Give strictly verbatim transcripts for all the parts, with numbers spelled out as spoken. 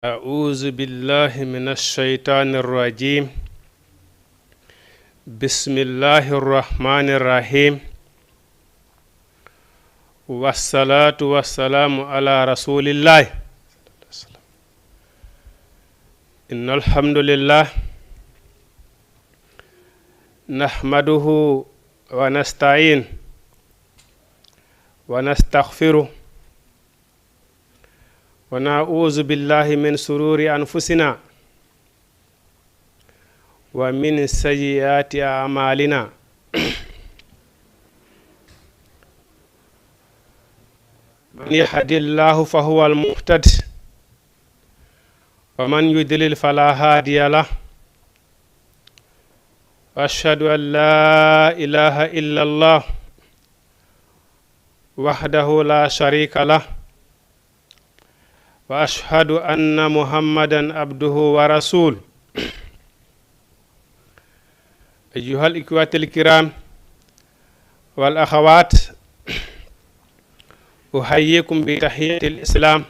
أعوذ بالله من الشيطان الرجيم. بسم الله الرحمن الرحيم. والصلاة والسلام على رسول الله. إن الحمد لله نحمده ونستعين ونستغفره ونعوذ بالله من شرور أنفسنا ومن سيئات أعمالنا. من يهد الله فهو المهتد ومن يضلل فلا هادي له. وأشهد أن لا إله إلا الله وحده لا شريك له. وأشهد أن محمدا عبده ورسوله. أيها الإخوة الكرام والأخوات، أحييكم بتحية الإسلام،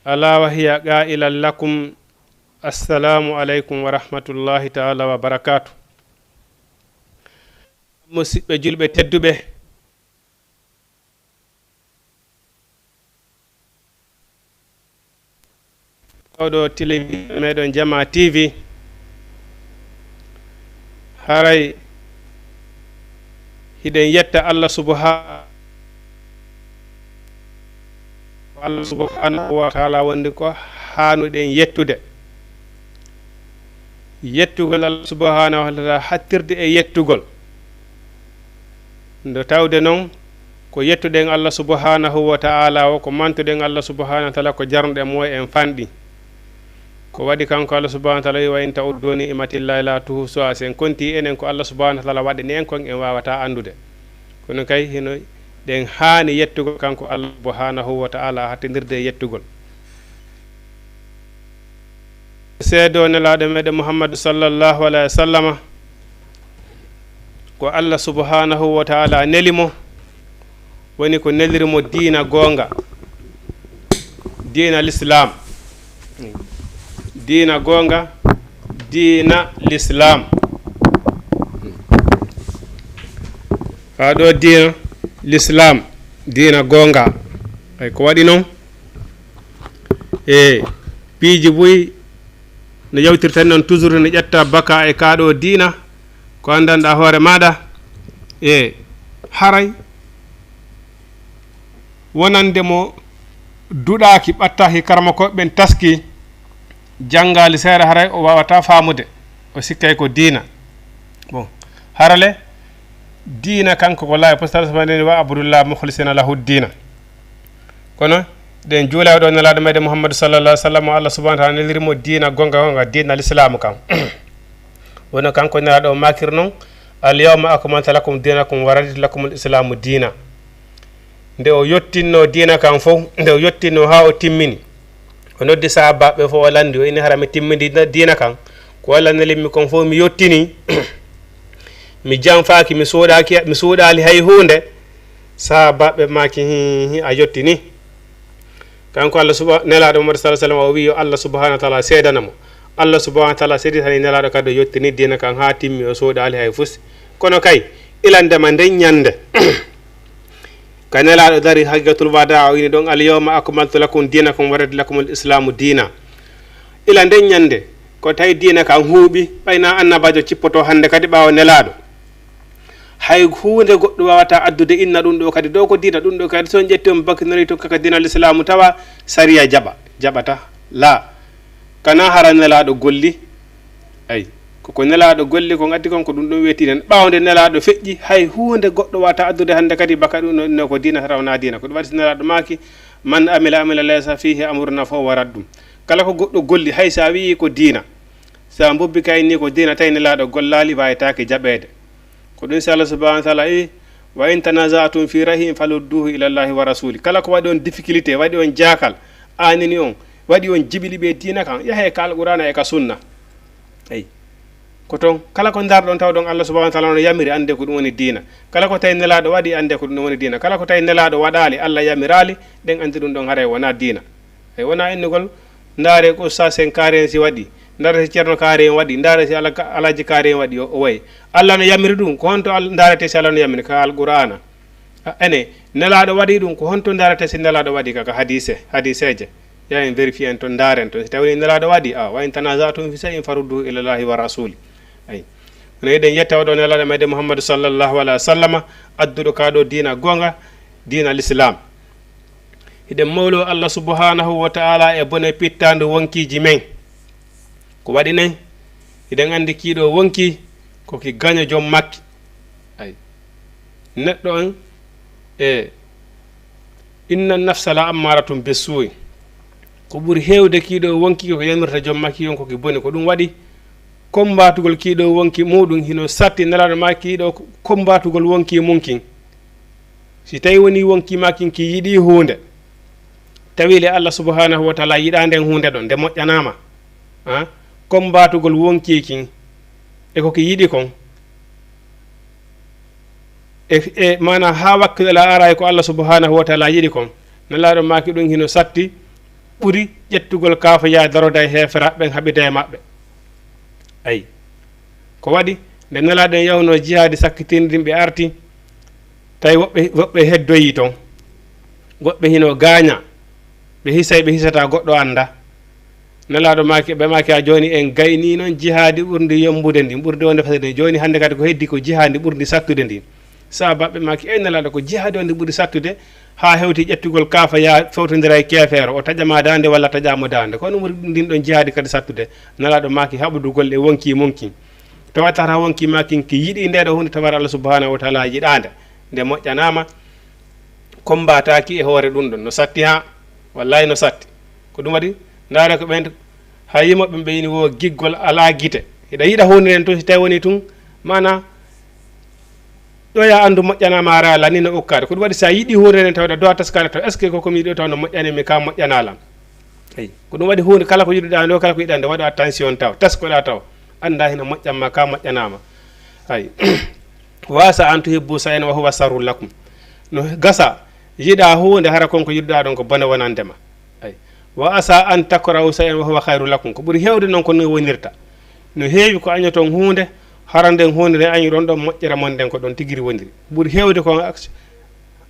ألا وهي قائلا لكم: السلام عليكم ورحمة الله تعالى وبركاته. Musiɓɓe julɓe tedduɓe, oɗo télévision meɗen Jama T V, haray hiɗen yetta Allah subha-, Allah subhanahu wa taala wondi ko haanuɗen yettude. Yettugol Allah subhanahu wa taala hattirde e yettugol. Nde tawde noon ko yettuɗen Allah subhanahu wa taala o, ko mantuɗen Allah subhanahu wa taala, ko jarnuɗen mo en fanɗi. Ko waɗi kanko Allah subhanahu wa taala wi: "Wa in ta'uddu ni'matillahi la tuhsuha." Si en konti enen ko Allah subhanahu wa taala waɗani en kon, en wawata anndude. Kono kay hino ɗen haani yettugol kanko Allah subhanahu wa taala, hattindirde e yettugol. Seedo nelaaɗo meɗen Muhammadu sallallahu alaihi wa sallama, ko Allah subhanahu wa taala neli mo, woni ko neliri mo diina goonga, diina l'islam. Diina goonga, diina l'islam. Kaa ɗo diina l'islam, diina goonga. Ay, ko waɗi noon? E piiji buy no yawtirta noon, toujours no ƴetta baka e kaa ɗo diina, ko anndanɗaa hoore maaɗa. E haray wonande mo duɗaaki, ɓattaaki, karamokooɓe ɓen taski, janngaali seeɗa, haray o waawata faamude, o sikkay ko diina. Bon, harale diina kanko ko laawi postal sama neni: "Wa abdullah mukhlisina lahu diina." Kono ɗen juula ɗo nelaaɗo meɗen Muhammadu sallallahu alaihi wa sallam, Allah subhanahu wa taala neliri mo diina gonga gonga, diina l'islaamu kan. Woni kanko nelaaɗo o maakiri noon: "Al yawma akmaltu lakum dinakum wa raditu lakum al islaamu diina." Nde o yottinno diina kan fof, nde o yottinno haa o timmini, o noddi sahaabaaɓe fof, o lanndi, o inni: "Hara mi timmidi diina kan, ko Allah nelimmi kon fof mi yottini, mi janfaaki, mi suuɗaaki, mi suuɗaali hay huunde." Sahaabaaɓe maaki: "Hi, hi, a yottini." Kanko Allah suba-, nelaaɗo Muhammad sallallahu alaihi wa sallam, o wi'i yo Allah subhanahu wa taala seedana mo. Allah subhanahu wa taala seeditani nelaaɗo kadi o yottini diina kan haa timmi, o suuɗaali hay fus. Kono kay, ilandema nden ñande, ka nelaaɗo dari haqiqatul wada, o wi'i ɗon: "Al yawma akmaltu lakum dinakum wa raditu lakum al islaamu diina." Ila nden ñande, ko tawi diina kan huuɓi, ɓay na annabaajo cippoto hannde kadi ɓaawo nelaaɗo. Hay huunde goɗɗo waawata addude inna ɗum ɗo kadi, dow ko diina ɗum ɗo kadi, so on ƴetti on bakkinori toon kaka diina l'islaamu tawa sariya jaɓa, jaɓata. Laa, kana hara nelaaɗo golli. Ay, koko nelaaɗo golli, ko addi kon ko ɗum ɗum weeti nen. Ɓaawo nde nelaaɗo feƴƴi, hay huunde goɗɗo waawata addude hannde kadi baka ɗum ɗo, ɗum ɗo ko diina tawa wonaa diina. Ko ɗum waɗi so nelaaɗo maaki: "Man amila amila laysa fihi amruna fa huwa raddun." Kala ko goɗɗo golli, hay so a wi'i ko diina, so a mbubbi kay ni ko diina, tawi nelaaɗo gollaali, waawetaake jaɓeede. Ko ɗum si Allah subhanahu wa taala wi: "Wa in tanaza'tum fi ra'yin farudduhu ila Allahi wa rasuli." Kala ko waɗi on difficulté, waɗi on jaakal, aanini on, waɗi on jiɓili ɓe diina kan, yahe ka Alqur'aana e ka sunna. Eyi. Ko toon, kala ko ndarɗon tawɗon Allah subhanahu wa taala no yamiri, annde ko ɗum woni diina. Kala ko tawi nelaaɗo waɗi, annde ko ɗum woni diina. Kala ko tawi nelaaɗo waɗaali, Allah yamiraali, ɗen anndi ɗum ɗon haray wonaa diina. Ay, wona innugol, ndaare ko Ustaas en kaare en si waɗi, ndaare si Ceerno kaare en waɗi, ndaare si Ala-, Alaaji kaare en waɗi, o, o wayi. Allah no yamiri ɗum, ko honto Al-, ndaarete si Allah no yamiri? Ka Alqur'aana. A, ene, Nelaaɗo waɗi ɗum, ko honto ndaarete si Nelaaɗo waɗi ka, ka hadiise, hadiiseeje? Ya en vérifier en ton, ndaaren ton. Si tawii Nelaaɗo waɗi, a, "Wa in tanaza'tum fi shay'in farudduhu ila Allahi wa rasuli." Ay. Kono eɗen yetta oɗo Nelaaɗo meɗen Muhammadu sallallahu alaihi wa sallama, adduɗo ka ɗo diina goonga, diina Lislaam. Hiɗen mawlo Allah subhanahu wa ta'ala e bone pittaandu wonkiiji men. Ko waɗi nen, hiɗen anndi kiiɗo wonki ko ki gaño joom makki. Ay. Neɗɗo on, e, "Inna nafsa la ammaratum bissuu'i." Ko ɓuri heewde kiiɗo wonki ko yamirta joom makki on ko ki boni. Ko ɗum waɗi kombatugol kiiɗo wonki muɗum hino satti. Nelaaɗo ma kiiɗo kombatugol wonki mum kin. Si tawi woni wonki ma kin ki yiɗi huunde, tawi le Allah subhanahu wa ta'ala yiɗa nden huunde ɗon, nde moƴƴanaama, a, kombatugol wonki kin e ko ki yiɗi kon, e, e maana haa wakkati ala ara e ko Allah subhanahu wa ta'ala yiɗi kon, Nelaaɗo ma ki ɗum hino satti ɓuri ƴettugol kaafa ya daroda e heefera ɓen haɓida e maɓɓe. Ay. Ko waɗi, nde Nelaaɗo en yahunoo jihaadi sakkitinɗin ɓe arti, tawi woɓɓe, woɓɓe heddoyii ton, woɓɓe hino gaaña, ɓe hisay, ɓe hisata goɗɗo annda. Nelaaɗo maaki, ɓe maaki, "A jooni en gaynii non jihaadi ɓurndi yombude ndin, ɓurndi wonde fasade ndin. Jooni hannde kadi ko heddi ko jihaadi ɓurndi sattude ndin." Sahaabaaɓe maaki, "Ey Nelaaɗo, ko jihaadi wonde ɓuri sattude, haa hewti ƴettugol kaafa ya fewtondira e keefeero, o taƴa ma daande walla taƴa mo daande. Ko honɗum ɓuri ndin ɗon jihaadi kadi sattude?" Nelaaɗo maaki, "Haɓodugol e wonki mum kin. Tawata hara wonki ma kin ki yiɗi nde ɗo huunde, tawata Allah subhanahu wa ta'ala yiɗaande. Nde moƴƴanaama, kombataaki e hoore ɗum ɗon. No satti ha, wallahi no satti." Ko ɗum waɗi, ndaare ko ɓen, hay yimo ɓen ɓe ini wo giggol alaa gite. Hiɗa yiɗa huunde nden tun, si tawi woni tun, maana, ɗo ya anndu moƴƴanaama ara la ni no ukkaade. Ko ɗum waɗi, si a yiɗi huunde nden taw, ɗa dowa taskaade taw, est-ce que ko ko mi yiɗi taw no moƴƴani mi ka moƴƴana lan? Eyi. Ko ɗum waɗi huunde kala ko yiɗuɗaa nde, kala ko yiɗaa nde, waɗa attention taw, taskoɗaa taw, annda hino moƴƴan ma ka moƴƴanaama. Ay. Wa asa an tuhibbu shay'an wa huwa sharrun lakum. No gasa, yiɗa huunde hara kon ko yiɗuɗaa ɗon ko bone wonande ma. Ay. Wa asa an takrahu shay'an wa huwa khayrun lakum. Ko ɓuri heewde non ko non wonirta. No heewi ko añoton huunde, hara nden huunde nden añuɗon ɗon moƴƴere mon nden ko ɗon tigiri woniri. Ɓuri heewde ko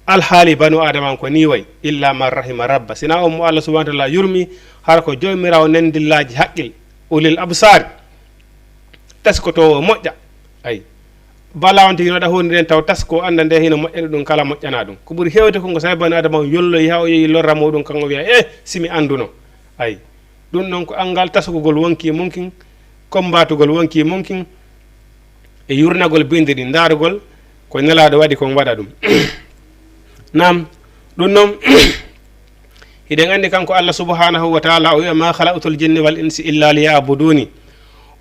alhaali banu Adama on ko ni wayi, illa man rahima rabba. Sina on mo Allah subhanahu wa ta'ala yurmi, hara ko joomiraawo nendillaaji haqqil, ulil absaar. Taskotoowo moƴƴa. Ay. Bala on tigi no waɗa huunde nden taw tasko annda nde hino moƴƴani ɗum kala moƴƴana ɗum. Ko ɓuri heewde ko ngo sawi banu Adama on yolloyi haa o yehi lorra muɗum kan o wiya, "Eh, si mi annduno." Ay. Ɗum ɗon ko anngal taskugol wonki mum kin, kombatugol wonki mum kin, e yurnagol bindi ɗin, ndaarugol ko Nelaaɗo waɗi kon waɗa ɗum. Naam, ɗum noon, hiɗen anndi kanko Allah subhanahu wa ta'ala, o wi'a, "Ma khalaqtul jinni wal insi illa liya'buduni."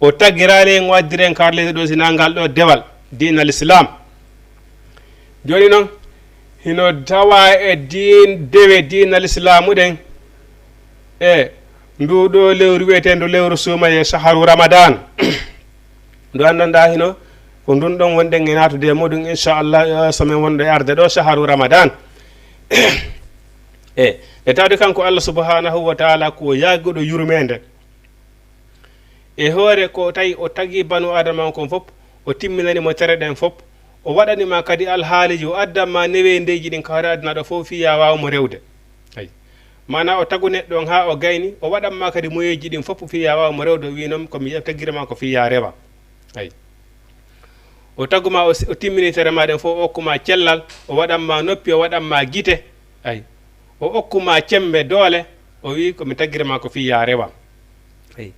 O tagiraali en, o addiri en kar leydi ɗo, sina ngal ɗo dewal, diinal Islam. Jooni noon, hino tawa e diin, dewe diinal Islaamu ɗen, e ndu ɗo lewru wi'eteendu lewru suumaye, shaharu Ramadan. Ndu anndanɗaa hino ko ndun ɗon wonɗen e naatude e muɗum, inchallah, eh, semaine wonɗo e arde ɗo, shaharu Ramadan. E, e tawde kanko Allah subhanahu wa ta'ala ko yaaguɗo yurmeende. E hoore ko tawi o tagi banu Adama on kon fof, o timminani mo tere ɗen fof, o waɗani ma kadi alhaaliji, o addan ma neweendeeji ɗin ka hoore aduna ɗo fof fii ya waaw mo rewde. Ay. Maana o tagu neɗɗo on haa o gayni, o waɗan ma kadi moyeeji ɗin fof fii ya waaw mo rewde, o wii noon ko mi taggiri ma ko fii ya rewa. Ay. O tagu ma, o si-, o timmini tere ma ɗen fof, o okku ma cellal, o waɗan ma noppi, o waɗan ma gite. Ay. O okku ma cembe doole, o wii ko mi taggiri ma ko fii ya rewa. Ay.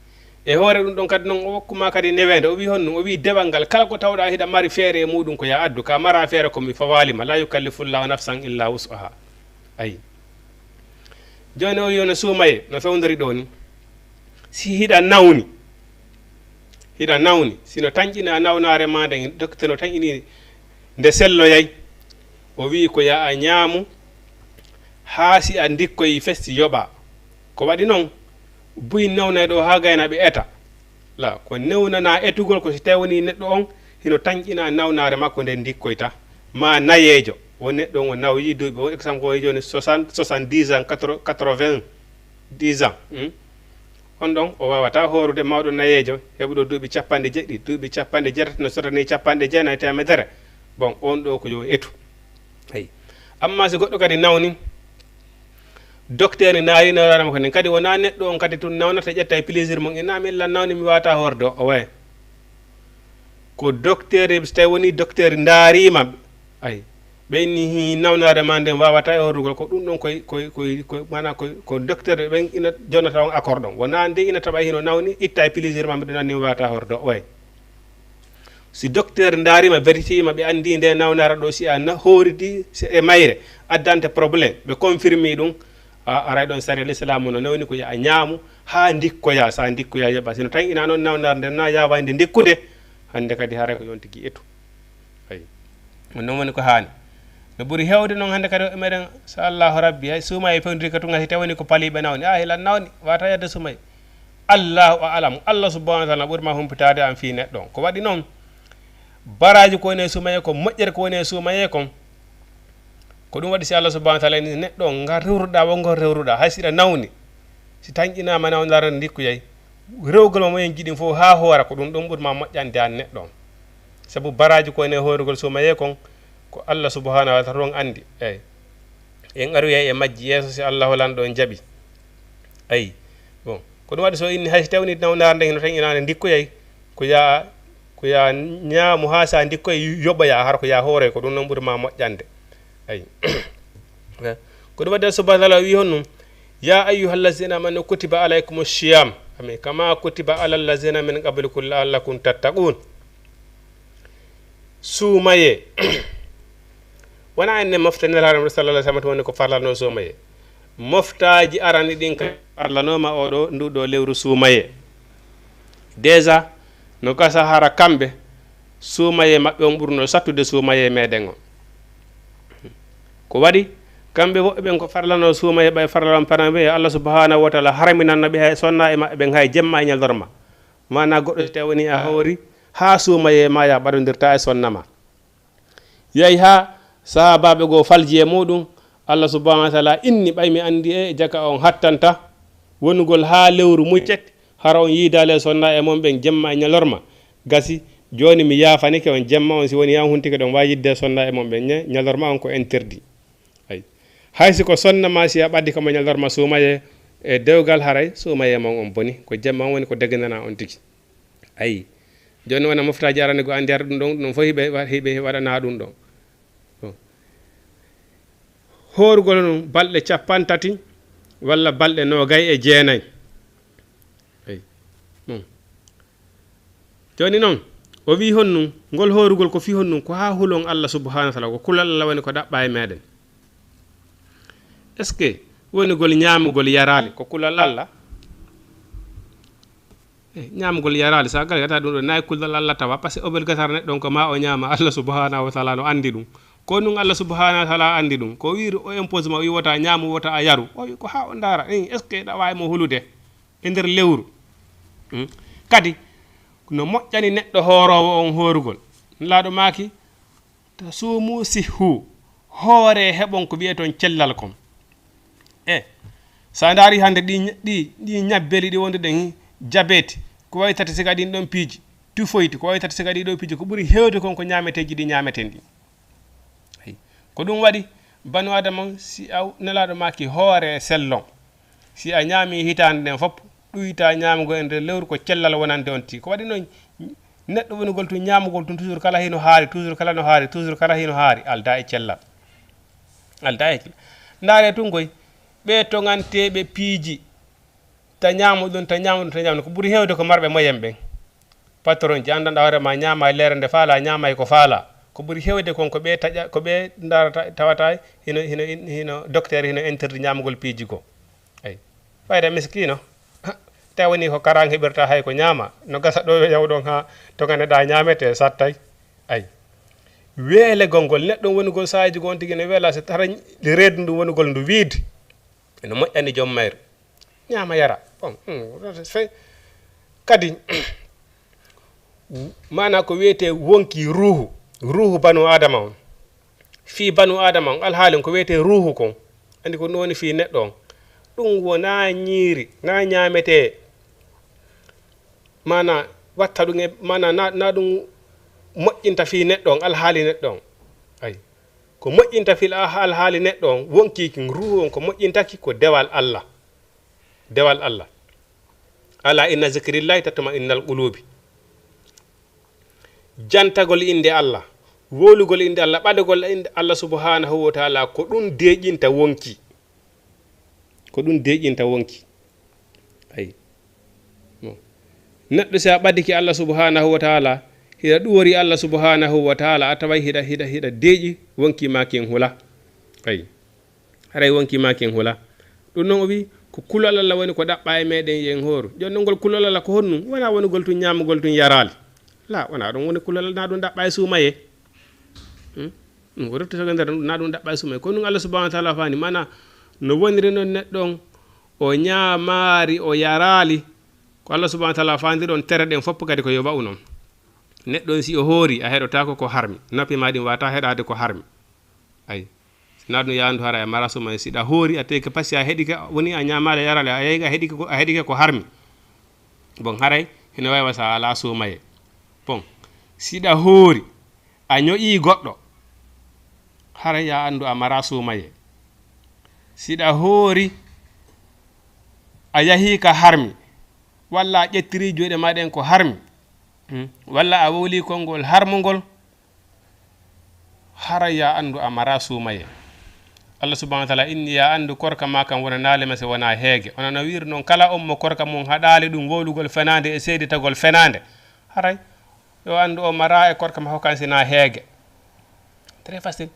E hoore ɗum ɗon kadi noon o okku ma kadi neweende, o wii honɗum, o wii dewal ngal, kala ko tawɗaa hiɗa mari feere e muɗum ko ya addu, ka mara feere ko mi fawaali ma, la yukallifullahu nafsan illa wus'aha. Ay. Jooni o wii no suumaye, no fewndori ɗo ni. Si hiɗa nawni, hiɗa nawni, si no tanƴina nawnaare ma nden, docteur no tanƴini nde selloyay, o wii ko ya a ñaamu, haa si a ndikkoyi festi yoɓa. Ko waɗi noon, buy newnay ɗo haa gayna ɓe eta. La, ko newnana etugol ko si tawi woni neɗɗo on hino tanƴina nawnaare makko nde ndikkoyta. Ma nayeejo, won neɗɗo on o nawyi duuɓi, won exemple ko woni jooni soixante, soixante-dix ans, quatre-vingts. Dix ans. Hmm? On ɗon o waawata hoorude mawɗo nayeejo heɓuɗo duuɓi capanɗe jeɗɗi, duuɓi capanɗe jeetati no sotani capanɗe jeenayi temedere. Bon, on ɗo ko yo etu. Eyi. Amma si goɗɗo kadi nawni, docteur ni naari nawranama ko nden. Kadi wona neɗɗo on kadi tun nawnata ƴetta e plaisir mum. Ina min lan nawni mi wawata hoorde o waye. Ko docteur, so tawi woni docteur ndaarima, ay, ɓe inni hi nawnaare ma nden wawata e horrugol, ko ɗum ɗon koye, koye, koye, koye, maanaam koye, ko docteur ɓen ina jonnata on accord ɗon. Wona nde ina taɓa hino nawni, itta e plaisir ma, mbiɗo nanni mi wawata horde o waye. Si docteur ndaarima, vérifié ma, ɓe anndi nde nawnaare ɗo, si a na-, hooridi si e mayre, addante problème, ɓe confirmé ɗum, a aray ɗon sariya l'islamu no nawni ko yo a ñaamu haa ndikkoya, sa ndikkoya yoɓa. Sino tan ina noon nawnaare nden na yaawa nde ndikkude, hannde kadi haray ko yon tigi etu. Ayi. Ɗum noon woni ko haani. No ɓuri heewde noon hannde kadi woɓɓe meɗen, so Allahu Rabbi, hay suuma e fewndiri ka tun, hay si tawani ko paliiɓe nawni. A, hilan nawni, wata yadde suuma e. Allahu a'lam. Allah subhanahu wa taala ɓuri ma humpitaade an fii neɗɗo on. Ko waɗi noon, baraaji ko woni e suuma e kon, moƴƴere ko woni e suuma e kon, ko ɗum waɗi si Allah subhanahu wa taala ni neɗɗo on, ngal rewruɗaa, wonngol rewruɗaa, hay si ɗa nawni, si tanƴinaama nawnaare ndikkuyay, rewgol ma moyen jiɗin fof haa hoora, ko ɗum ɗon ɓuri ma moƴƴande an neɗɗo on. Sabu baraaji ko woni e hoorugol suumayee kon, ko Allah subhanahu wa taala toon anndi. Eey. En aroyay e majji yeeso si Allahu lanɗo on jaɓi. Ayi. Bon, ko ɗum waɗi so inni hay si tawni nawnaare nden hino tan inaande ndikkoyay, ko yaa, ko yaa ñaamu haa sa ndikkoy yoɓoya, hara ko yaa hooroy, ko ɗum noon ɓuri ma moƴƴande. Ayi. Ko ɗum waɗi Allah subhanahu wa taala wi honɗum, "Ya ayyuhallazina amanu kutiba alaykumu siyam, ami, kama kutiba alallazina min qablikum la'allakum tattaqun." Suumayee. Wona en ne mofta Nelaaɗo men sallallahu alaihi wasallam woni ko farlanoo suumayee. Moftaaji arani ɗin ka farlanooma oo ɗoo, nduu ɗoo lewru suumayee. Déjà, no gasa hara kamɓe, suumayee maɓɓe on ɓurnoo sattude suumayee meɗen on. Ko waɗi, kamɓe woɓɓe ɓen ko farlanoo suumayee ɓay farla on panan ɓe, Allah subhanahu wa taala haraminanno ɓe hay sonna e maɓɓe ɓen hay jemma e ñalorma. Maanaa goɗɗo si tawi woni a hoori, haa suumayee ma ya ɓadondirta e sonna ma. Yahi haa sahaabaaɓe goo falji e muuɗum, Allah subhanahu wa taala inni, ɓay mi anndi e jaka on hattanta wonugol haa lewru muccet, hara on yiidaali e sonna e mon ɓen jemma e ñalorma. Gasi, jooni mi yaafanike on jemma on, si woni an huntike ɗon waawi yiide sonna e mon ɓen, ñe-, ñalorma on ko interdit. Ay. Hay si ko sonna ma, si a ɓaddi kamo ñalorma suumayee e dewgal, haray suumayee mon on boni, ko jemma on woni ko deginana on tigi. Ayi. Jooni wona moftaaji arani goo anndi hara ɗum ɗon, ɗum fof hiɓe wa-, hiɓe waɗana ɗum ɗon. Bon. Hoorugol noon balɗe capantati walla balɗe noogay e jeenay. Ayi. Bon. Jooni noon, o wii honɗum, ngol hoorugol ko fii honɗum, ko haa hulon Allah subhanahu wa taala, ko kulol Allah woni ko ɗaɓɓa e meɗen. Est-ce que wonugol ñaamugol yaraali ko kulol Allah? Eh, ñaamugol yaraali, so a galgata ɗum ɗo, nayi kulol Allah tawa, parce que obligatoire neɗɗo on ko ma o ñaama, Allah subhanahu wa taala no anndi ɗum. Ko ɗum Allah subhanahu wa taala anndi ɗum. Ko wiiri o impose ma, o wi wota ñaamu, wota a yaru. O wi ko haa o ndaara, eh, est-ce que ɗa waawi mo hulude e nder lewru? Hmm? Kadi, no moƴƴani neɗɗo hooroowo on hoorugol. Nelaaɗo maaki, "Tasuumu sihhu, hoore heɓon ko wi'eton cellal kon." E, so a ndaari hannde ɗi, ɗi, ɗi ñabbeli ɗi wonduɗen, jabet, ko wayi tati siga ɗin ɗon piiji, tufoyti, ko wayi tati siga ɗi ɗo piiji, ko ɓuri heewde kon ko ñaameteeji ɗi ñaameten ɗi. Ayi. Ko ɗum waɗi, banu Adama on, si a nelaaɗo maaki hoore sellon, si a ñaami hitaande nden fof, ɗuyta ñaamugol e nder lewru ko cellal wonande on tigi. Ko waɗi noon, neɗɗo wonugol tun ñaamugol tun toujours kala hino haari, toujours kala no haari, toujours kala hino haari, aldaa e cellal. Aldaa e cellal. Ndaaree tun koy, ɓee toŋanteeɓe piiji, ta ñaamu ɗum, ta ñaamu ɗum, ta ñaamu ɗum, ko ɓuri heewde ko marɓe moyen ɓen. Patron ji, anndanɗaa hoore ma, ñaama e leere nde faala, ñaama e ko faala. Ko ɓuri heewde kon ko ɓe taƴa, ko ɓe ndaarata, tawata hino, hino, hino docteur hino interdit ñaamugol piiji goo. Eyi. Fayda miskiino. Tawi woni ko karaŋ heɓirta hay ko ñaama. No gasa ɗo yo yaw ɗon haa to ngannduɗaa ñaametee sattay. Ayi. Weelegol ngol neɗɗo wonugol saaji goo on tigi ne weela so tara reedu ndu wonugol ndu wiide. Ene moƴƴani joom mayru. Ñaama yara. Bon, hmm, fe-, kadi, maanaa ko wiyetee wonki ruuhu, ruuhu banu Aadama on. Fii banu Aadama on, alhaali on ko wiyetee ruuhu kon. Anndi ko ɗum woni fii neɗɗo on. Ɗum wonaa ñiiri, naa ñaametee. Mana watta ɗum e, mana na, na ɗum moƴƴinta fii neɗɗo on, alhaali neɗɗo on. Ay. Ko moƴƴinta fii alha-, alhaali neɗɗo on, wonkii kin, ruuhu on, ko moƴƴinta ki ko dewal Allah. Dewal Allah. "Alaa inna zikrillahi tatma'innul quluubi." Jantagol innde Allah, wowlugol innde Allah, ɓadagol innde Allah subhanahu wa ta'ala, ko ɗum deeƴinta wonkii. Ko ɗum deeƴinta wonkii. Ay. Bon. Neɗɗo, si a ɓadike Allah subhanahu wa ta'ala, hiɗa ɗuwori Allah subhanahu wa ta'ala, a taway hiɗa, hiɗa, hiɗa deeƴi, wonkii maa kin hula. Ay. Haray wonkii maa kin hula. Ɗum non o wi, ko kulol Allah woni ko ɗaɓɓaa e meɗen yen hooru. Jooni non ngol kulol Allah ko honɗum? Wonaa wonugol tun ñaamugol tun yaraali. La, wonaa ɗum woni kulol Allah, naa ɗum ɗaɓɓaa e suumayee. Hmm? Ɗum ko ruttoto e nder, naa ɗum ɗaɓɓaa e suumayee. Ko ɗum Allah subhanahu wa ta'ala faani, mana no woniri non neɗɗo on, o ñaamaali, o yaraali. Ko Allah subhanahu wa ta'ala faandi ɗon tere ɗen fof kadi ko yo wa'u non. Neɗɗo on si o hoori, a heɗotaako ko harmi. Noppi maa ɗin waawataa heɗaade ko harmi. Ay. Naa ɗum yaandu haray a mara suumayee. Siɗa hoori, a tawii ko pasi a heɗike, woni a ñaamaali, a yaraali, a yehi a heɗike ko, a heɗike ko harmi. Bon, haray hino waawi wa si a alaa suumayee. Bon, siɗa hoori, a ño'ii goɗɗo, haray yo a anndu a mara suumayee. Siɗa hoori, a yahii ka harmi, walla a ƴettirii juuɗe maa ɗen ko harmi, hmm, walla a wowlii konngol harmungol, haray yo a anndu a mara suumayee. Allah subhanahu wa ta'ala inni yo a anndu korka maa kan wonanaali ma si wonaa heege. Hono no wi'iri non, kala on mo korka mun haɗaali ɗum wowlugol fenaande e seeditagol fenaande, haray yo anndu o maraa e korka makko kan si naa heege. Très facile.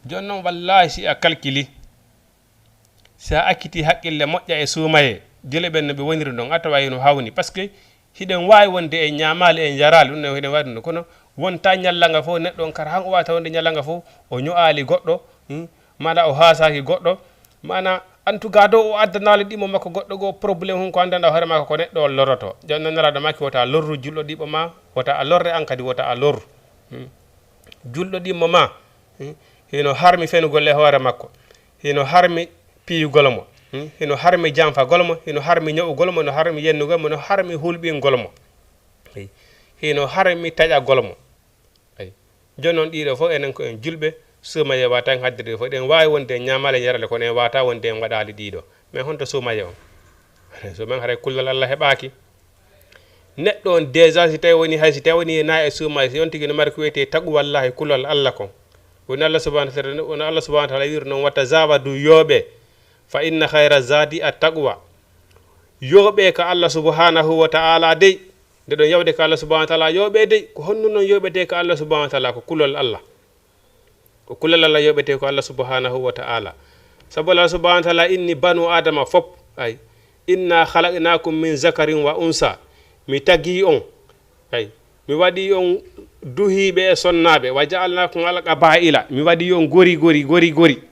Jooni non, wallaahi, si a calculi, si a accitii haqqille moƴƴa e suumayee, gila ɓen no ɓe woniri non, a taway no hawni. Parce que hiɗen waawi wonde en ñaamaali, en yaraali, ɗum ne hiɗen waawi ɗum. Kono wontaa ñallanga fof neɗɗo on kara han o waawata wonde ñallanga fof o ño'aali goɗɗo, hmm, mala o haasaaki goɗɗo, mana, en tout cas, dow o addanaali ɗimmo makko goɗɗo goo problème, hun ko anndanɗaa hoore makko ko neɗɗo on loroto. Jooni non, Nelaaɗo maaki wota lorru julɗo ɗimmo maa, wota a lorre an kadi, wota a lorru, hmm, julɗo ɗimmo maa, hmm, hino harmi fenugol e hoore makko, hino harmi piyugol mo, hmm, hino harmi janfagol mo, hino harmi ño'ugol mo, no harmi yennugol mo, no harmi hulɓingol mo, hino harmi taƴagol mo. Ay. Jooni non, ɗiɗo fof enen ko en julɓe, suumayee waawataa en haddorde fof. Eɗen waawi wonde en ñaamaali, en yaraali, kono en waawataa wonde en waɗaali ɗiɗo. Mais honto suumayee on? Suumayee on haray kulol Allah heɓaaki. Neɗɗo on déjà, si tawi woni, hay si tawi woni naa e suumayee, si on tigi no mari ko wiyetee taqwallahi, kulol Allah kon. Woni Allah subhanahu wa ta'ala, woni Allah subhanahu wa ta'ala wi'iri non, "Wa tazawadu, yooɓee, fa inna khayra zadi at-taqwa." Yooɓee ka Allah subhanahu wa ta'ala dey. Nde ɗon yawde ka Allah subhanahu wa ta'ala, yooɓee dey. Ko honɗum non yooɓetee ka Allah subhanahu wa ta'ala? Ko kulol Allah. Ko kulol Allah yooɓetee ko Allah subhanahu wa ta'ala. Sabu Allah subhanahu wa ta'ala inni banu Adama fop. Ay. "Inna khalaqnakum min zakarin wa unsa." Mi tagii on. Ay. Mi waɗii on duhiiɓe e sonnaaɓe. "Wa ja'alnakum ala qaba'ila." Mi waɗii on gori, gori, gori, gori.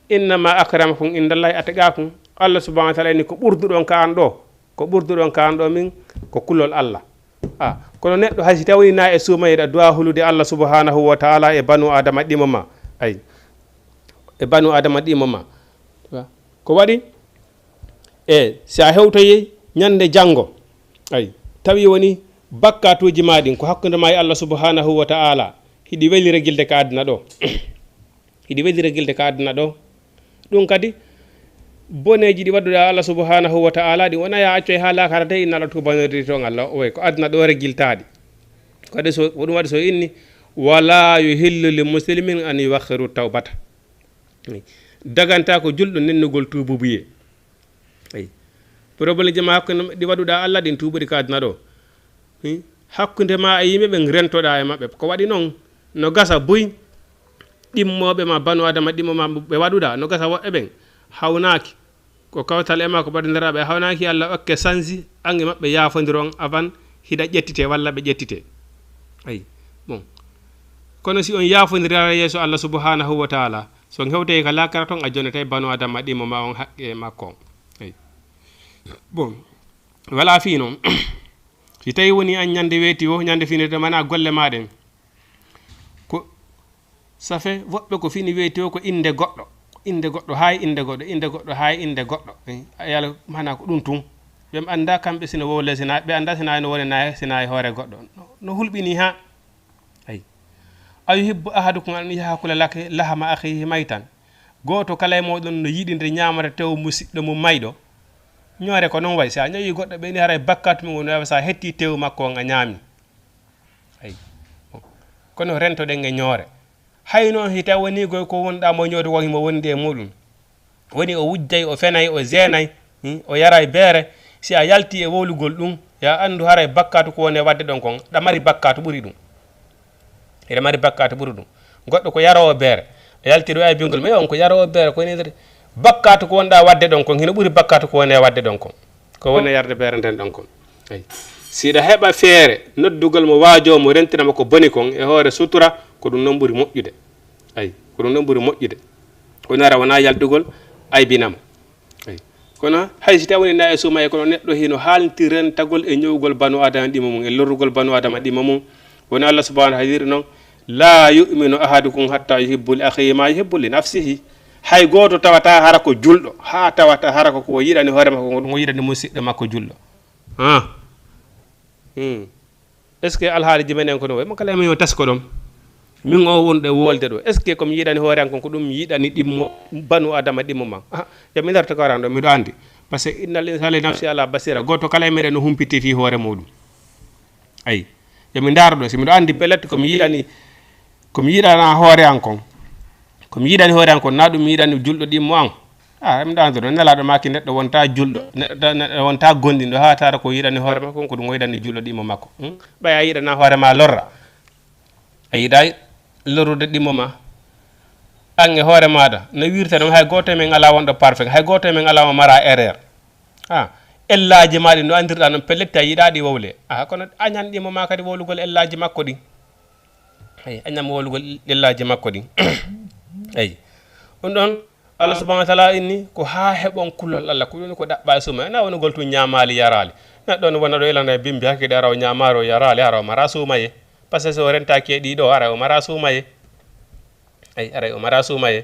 "Innama akramakum indallahi atqakum." Allah subhanahu wa ta'ala inni ko ɓurduɗon ka an ɗoo. Ko ɓurduɗon ka an ɗoo min ko kulol Allah. A, kono neɗɗo hay si tawii na e suumayee, ɗa duwa hulude Allah subhanahu wa ta'ala e banu Adama ɗimo ma. Ay. E banu Adama ɗimo ma. Ko waɗi? E si a hewtoyii ñande janngo, ay, tawi woni bakkatuuji ma ɗin ko hakkunde ma e Allah subhanahu wa ta'ala, hiɗi welira gilde ka aduna ɗoo. Hiɗi welira gilde ka aduna ɗoo. Ɗum kadi, boneeji ɗi waɗuɗa Allah subhanahu wa ta'ala, ɗi wona ya accoy haa laakara de, inna Allah tuubanori toon Allah. O wayi ko aduna ɗoo regiltaaɗi. Ko waɗi so, ko ɗum waɗi so inni, "Wala yuhillu li muslimin an yuakhiru tawbata." Daganta ko julɗo nennugol tuububuyee. Ay. Problème ji ma hakkunde ɗi waɗuɗa Allah ɗin tuubuɗi ka aduna ɗoo. Hmm? Hakkunde ma e yimɓe ɓen rentoɗa e maɓɓe. Ko waɗi non, no gasa buy ɗimmooɓe ma, banu Adama ɗimmo ma ɓe waɗuɗa, no gasa woɓɓe ɓen hawnaaki. Ko kawtal e ma ko ɓadindiraaɓe hawnaaki Allah, okke sansi, an e maɓɓe yaafondiron avant hiɗa ƴettite walla ɓe ƴettite. Ay. Bon. Kono si on yaafondiraare yeeso Allah subhanahu wa ta'ala, so on hewtay ka laakara ton, a jonnetay banu Adama ɗimmo ma on haqqe makko on. Ay. Bon. Wala fii non. Si tawi woni an ñande weeti o, ñande finirde mana golle ma ɗen. Ko, ça fait, woɓɓe ko fini weeti o ko innde goɗɗo. Innde goɗɗo, hay innde goɗɗo, innde goɗɗo, hay innde goɗɗo. Eh, yalla, maanaa ko ɗum tun. Ɓe anndaa kamɓe sino wowle, sina, ɓe anndaa sina no woni nayi, sina e hoore goɗɗo. No, no hulɓinii haa. Ay. "A yuhibbu ahadukum an ya'kula lak-, lahma akhihi maytan?" Gooto kala e mooɗon no yiɗinde ñaamata tew musiɗɗo mum mayɗo? Ñoore ko noon wayi. Si a ñawi goɗɗo ɓe ni, haray bakkaatu mum woni, so a hetti tew makko on a ñaami. Ay. Bon. Kono rentoɗen e ñoore. Hay noon, hita woni ko, ko wonɗaa mo ñooti won himo wondi e muɗum. Woni o wujjay, o fenay, o zeenay, hmm, o yaray beere. Si a yalti e wowlugol ɗum, ya anndu haray bakkaatu ko woni e waɗde ɗon kon, ɗa mari bakkaatu ɓuri ɗum. Eɗa mari bakkaatu ɓuri ɗum. Goɗɗo ko yaroowo beere, a yalti ɗo e bingol, mais on ko yaroowo beere, ko ni bakkaatu ko wonɗaa waɗde ɗon kon, hino ɓuri bakkaatu ko woni e waɗde ɗon kon. Ko woni e yarde beere nden ɗon kon. Ay. Si hiɗa heɓa feere noddugol mo, waajoo mo, rentina mo ko boni kon e hoore sutura, ko ɗum noon ɓuri moƴƴude. Ay, ko ɗum noon ɓuri moƴƴude. Woni ara wonaa yaldugol aybina mo. Ay. Kono hay si tawii woni na e suumaye, kono neɗɗo hino haalti rentagol e ñowgol banu adama ɗimo mum, e lorrugol banu adama ɗimo mum. Woni Allah subhanahu wa ta'ala wiiri noon, "La yu'minu ahadukum hatta yuhibbu li akhihi ma yuhibbu li nafsihi." Hay gooto tawata hara ko julɗo, haa tawata hara ko, ko yiɗani hoore makko, ko ɗum o yiɗani musiɗɗo makko julɗo. Ah. Hmm. Est-ce que alhaali ji men en ko ɗum wayi? Mo kala e men yo tasko ɗon. Min o wonɗo e wolde ɗo. Est-ce que ko mi yiɗani hoore an kon, ko ɗum yiɗani ɗimmo, banu adama ɗimmo ma? Ah, yo mi darto ko aran ɗo, miɗo anndi. Parce que innal insana li nafsi ala basira. Gooto kala e meɗen no humpiti fii hoore muɗum. Ayi. Yo mi ndaaro ɗo, si miɗo anndi pellet ko mi yiɗani, ko mi yiɗana hoore an kon. Ko mi yiɗani hoore an kon, na ɗum mi yiɗani julɗo ɗimmo an. Ah, mi ɗaanto ɗo, Nelaaɗo maaki neɗɗo wonta julɗo, neɗɗo, neɗɗo wonta gondinɗo haa tara ko yiɗani hoore makko, ko ɗum o yiɗani julɗo ɗimmo makko. Hmm? Ɓay a yiɗana hoore ma lorra. A yiɗay lorrude ɗimmo ma. An e hoore maaɗa, no wirta noon, hay gooto e men alaa wonɗo parfait, hay gooto e men alaa mo mara erreur. Ah, ellaaji ma ɗi no anndirɗa noon, pellet a yiɗa ɗi wowle. Ah, kono añan ɗimmo ma kadi wowlugol ellaaji makko ɗi. Eyi, añan mo wowlugol ellaaji makko ɗi. Eyi. Ɗum ɗon, Allah subhanahu wa ta'ala inni ko haa heɓon kulol Allah, ko ɗum ko ɗaɓɓa e suumaye. Na wonugol tun ñaamaali yaraali. Neɗɗo on wona ɗo ilana e bimbi hakkide, ara o ñaamaari o yaraali, ara o mara suumaye. Parce que so o rentaaki e ɗiɗo, ara o mara suumaye. Eyi, ara o mara suumaye.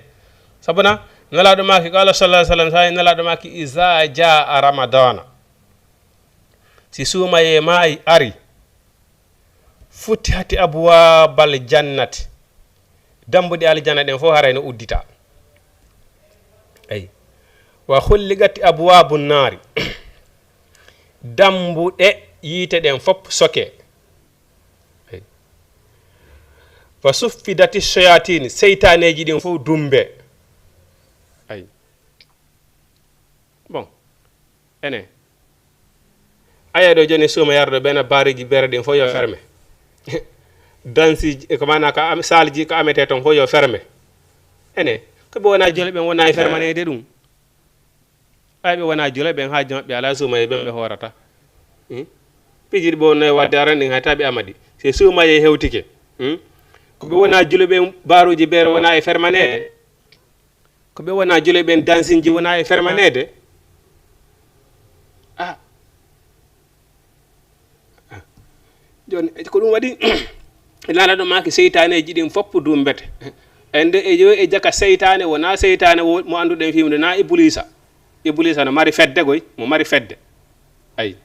Sabuna, Nelaaɗo maaki, qala sallallahu alaihi wasallam, sa Nelaaɗo maaki, "Iza jaa ramadana." Si suumaye maayi ari, "Futihati abwabal jannati." Dambuɗe aljanna ɗen fof haray no uddita. Eyi. "Wa hulliqati abwabun naari." Dambuɗe yiite ɗen fof soke. Eyi. "Wa suffidati shayatini." Seytaneeji ɗin fof dumbe. Eyi. Bon. Ene. Aya ɗo joni suuma yarɗo ɓena bariji bere ɗin fof yo ferme. Dansi, e ko mana ka am-, salji ko amete ton fof yo ferme. Ene. Ko ɓe wona jole ɓen wona e fermanede ɗum. Ay ɓe wona jole ɓen ha jom ɓe ala suuma e ɓen ɓe horata. Hmm? Pijiɗi ɓe wonno e wadde aran ɗin hay taɓe amadi. Se suuma ye hewtike. Hmm? Ko ɓe wona jule ɓen baruji bere wona e fermanede. Ko ɓe wona jule ɓen dansinji wona e fermanede. Ah. Ah. Joni, ko ɗum waɗi, Nelaaɗo maaki seytaneeji ɗin fof dumbete. E nde e yo e jaka seytane, wona seytane wo-, mo annduɗen fii mum, na Ibuliisa. Ibuliisa no mari fedde goy, mo mari fedde. Ay.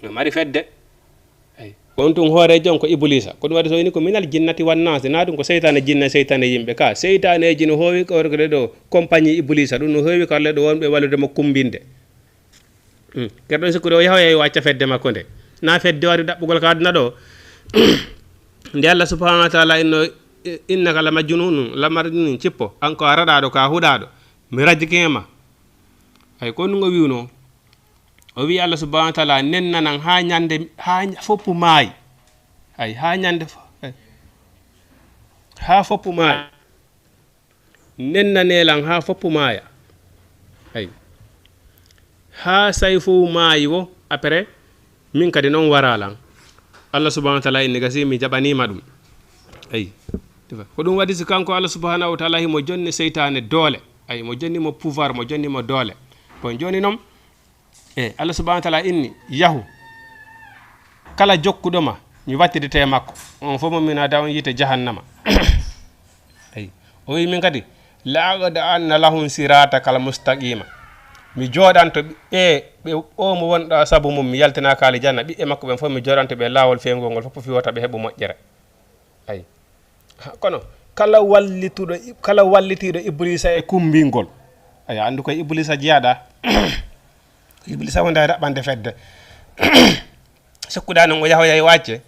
No mari fedde. Ay. On tun hooreejo on ko Ibuliisa. Ko ɗum waɗi so ini ko minal jinnati wan naasi. Na ɗum ko seytaane jinne, seytaane yimɓe. Ka seytaaneeji no hoowi ko workde ɗo compagnie Ibuliisa. Ɗum no hoowi karle ɗo wonɓe wallude mo kumbinde. Hmm. Kerɗon sikkude o yahoya o acca fedde makko nde. Na fedde wari ɗaɓɓugol ka aduna ɗo. Nde Allah subhanahu wa ta'ala inno, "Innaka la majnunun, la majnunun, cippo. An ko a raɗaaɗo, ka huɗaaɗo. Mi rajike ma." Ay, ko ɗum o wi'uno. O wi'i Allah subhanahu wa ta'ala, "Nennanan ha ñande, ha ñ-, foppu maayi." Ay, ha ñande fo-, ay. Ha foppu maayi. Nennanee lan haa foppu maaya. Ay. Haa say fow maayi wo, après, min kadi non waraa lan. Allah subhanahu wa ta'ala inni gasi mi jaɓaniima ɗum. Ay. Ko ɗum waɗi si kanko Allah subhanahu wa ta'ala himo jonni seytaane doole. Ay, mo jonni mo pouvoir, mo jonni mo doole. Bon, jooni non, e, Allah subhanahu wa ta'ala inni, "Yahu, kala jokkuɗo ma, mi wattidete e makko. On fof mo mi naada on yiite jahannama." Eyi. O wi'i min kadi, La aqda anna lahum siratakal mustaqima. Mi jooɗanto ɓe, ɓe o mo wonɗo sabu mum, mi yaltinaaka aljanna, ɓiɓɓe makko ɓen fof, mi jooɗanto ɓe laawol feewngol ngol fof, fii wota ɓe heɓu moƴƴere. Ay. Ha, kono kala wallituɗo, kala wallitiiɗo Ibliisa e kummbingol, ay, anndu koye Ibliisa jeyaaɗaa. Ibliisa wonde e raɓɓande fedde. Sikkuɗaa noon o yahoyay o acce,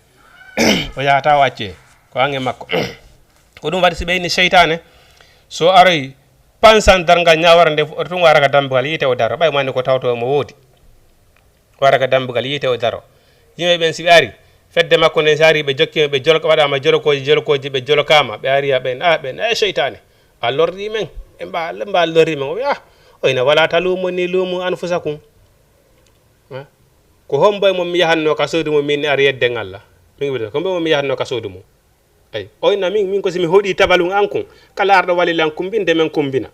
o yahata o acce, ko an e makko. Ko ɗum waɗi si ɓe inni seytaane, so aroy pansan darngal ñaawara nde, oto tun wara ka dambugal yiite o daro, ɓay mo anndi ko tawto mo woodi. Wara ka dambugal yiite o daro. Yimɓe ɓen si ɓe ari, fedde makko nden si ari, ɓe jokki ɓe jolka, waɗaama jolokooji, jolokooji, ɓe jolkaama, ɓe ari a ɓen, a ɓen, e seytaane, a lorri men, e mba, mba lorri men. O wi'a, ah, o ina wala talumu ni lumu anfusakum. Ha? Ko hombo e mon mi yahatno ka suudu mum, min ari yedden Allah? Min wi'ata, ko hombo e mon mi yahatno ka suudu mum? Ay, o inna min, min ko si mi hoɗi tabalun an kun, kala arɗo wali lan kumbinde men kumbina.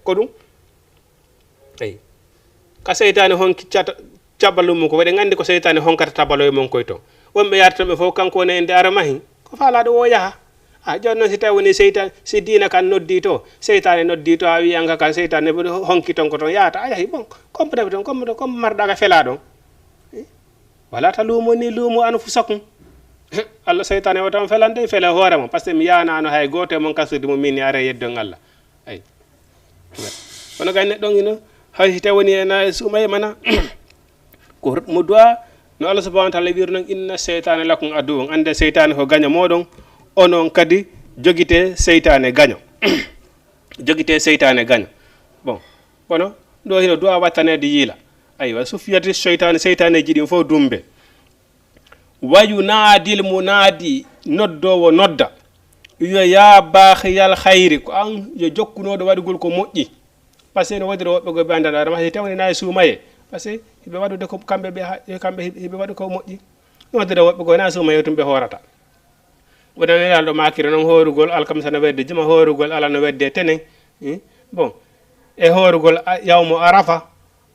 Ko ɗum? Ay. Ka seytaane honki cata, tabalun mum ko, eɗen anndi ko seytaane honkata tabaloye mon koye ton. Wonɓe yaata ton ɓe fof kanko woni e nde ara mahi, ko faalaaɗo o yaha. A, jooni noon si tawi woni seytaane, si diina kan noddii to, seytaane noddii to, a wi'i an ka kan seytaane honki ton ko ton yahata, a yahi, bon, compre ton, compre, comme marɗa ka felaa ɗon. Eh? Wala talumu ni lumu anfusakum. Allah, seytaane o tan felande, fele hoore mon, parce que mi yaanaano hay gooto e mon ka suudu mum, min ni are yeddon Allah. Ay. Kono gay neɗɗo on ino, hay si tawi woni ena suuma e mana, ko mo du'a, no Allah subhanahu wa ta'ala wi'iri non, "Inna seytaane lakum aduwwun." Annde seytaane ko gaño mooɗon, onon kadi jogite seytaane gaño. Jogite seytaane gaño. Bon, kono ɗo hino du'a wattaneede yiila. Aywa, sufiyati seytaane, seytaaneji ɗin fof dumbe. Wa yunaadil munaadi, noddoowo nodda. Wiya, "Yaa baaxiyal xayri," ko an yo jokkunooɗo waɗugol ko moƴƴi. Parce que no woodira woɓɓe goo ɓe anndanaa, adama hay tawni na e suumaye. Parce que hiɓe waɗude ko kamɓe ɓe ha-, kamɓe hiɓe, hiɓe waɗu ko moƴƴi. No woodira woɓɓe goo na suumaye tun ɓe hoorata. Wona Nelaaɗo maakiri noon, hoorugol alkamisa no wedde juma, hoorugol alarba no wedde tenen. Hmm? Bon, e hoorugol a-, yawmu Arafa,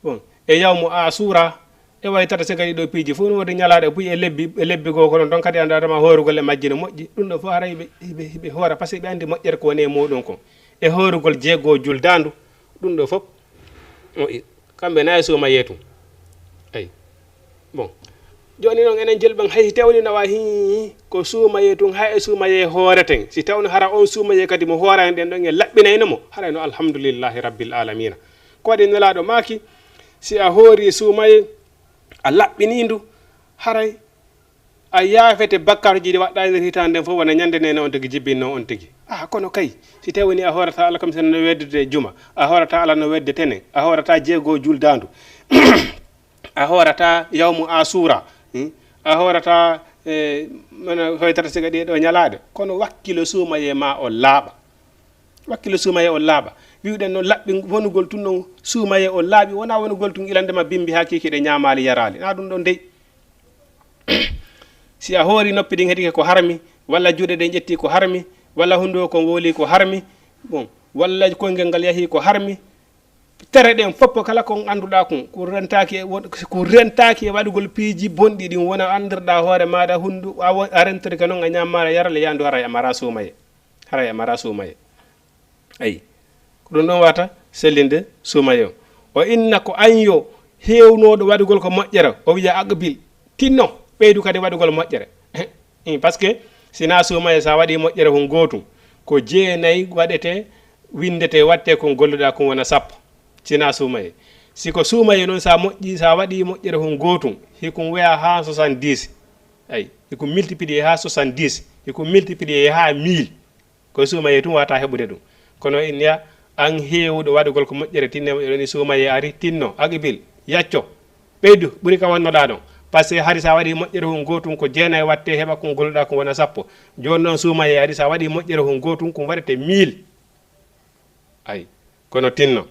bon, e yawmu Asura, e way tata siga ɗiɗo piiji fof no woodi ñalaaɗe buy e lebbi, e lebbi goo ko noon, ɗon kadi annda adama hoorugol e majji no moƴƴi. Ɗum ɗo fof haray hiɓe, hiɓe, hiɓe hoora, parce que ɓe anndi moƴƴere ko woni e muuɗum kon. E hoorugol jeego juldaandu, ɗum ɗo fof moƴƴi. Kamɓe na e suumayee tun. Eyi. Bon. Jooni noon enen julɓe ɓen, hay si tawni nawa hii ko suumayee tun, hay e suumayee hooreten. Si tawno hara on suumayee kadi mo hoorani ɗen ɗon en laɓɓinayno mo, haray no alhamdulillahi rabbil alamina. Ko waɗi Nelaaɗo maaki, si a hoori suumayee, a laɓɓini ndu, haray a yaafete bakkaaruuji ɗi waɗɗaa e nder hitaande nden fof, wona ñande nene on tigi jibbinno on tigi. Ah, kono kay, si tawni a hoorata alkamisa no weddude juma, a hoorata alarba no wedde tenen, a hoorata jeego juldaandu, a hoorata yawmu Asura, hmm? A hoorata, eh, mana hoytata siga ɗee ɗoo ñalaaɗe, kono wakkilo suumayee ma on laaɓa. Wakkilo suumayee on laaɓa. Wi'uɗen noon laɓɓi wonugol tun noon suumayee on laaɓi, wonaa wonugol tun ilande ma bimbi haa kiikiiɗe ñaamaali yaraali. Na ɗum ɗon dey. Si a hoori noppi ɗin heɗike ko harmi, walla juuɗe ɗen ƴetti ko harmi, walla hunnduko kon wooli ko harmi, bon, walla koyngel ngal yahi ko harmi, tere ɗen fof kala kon annduɗaa kon, ko rentaaki e won-, ko rentaaki e waɗugol piiji bonɗi ɗin, wona anndirɗaa hoore maaɗa hunndu-, a wo-, a rentorike noon a ñaamaali yaraali, yaandu haray a maraa suumayee. Haray a maraa suumayee. Ayi. Ko ɗum ɗon wata sellinde suumayee on. O inna ko an yo heewnooɗo waɗugol ko moƴƴere, o wiya aqbil, tinno, ɓeydu kadi waɗugol moƴƴere. Ii, parce que si na suumayee, so a waɗii moƴƴere hun gootun, ko jeenay waɗete, winndete, waɗte kon golluɗaa kun wona sappo. Si na suumayee. Si ko suumayee noon, so a moƴƴii, so a waɗii moƴƴere hun gootun, hikun weya haa soixante-dix. Ayi, hikun multiplier haa soixante-dix, hikun multiplier haa mille. Ko suumayee tun wata heɓude ɗum. Kono inniya, an heewuɗo waɗugol ko moƴƴere, tinne moƴƴere ni, suumayee ari, tinno, aqbil, yacco, ɓeydu, ɓuri ka wannoɗaa ɗon. Parce que hari sa waɗi moƴƴere hun gootun ko jeenay watte, heɓa kun golluɗaa kun wona sappo. Jooni noon suumayee ari, sa waɗi moƴƴere hun gootun kun waɗete mille. Ay, kono tinno.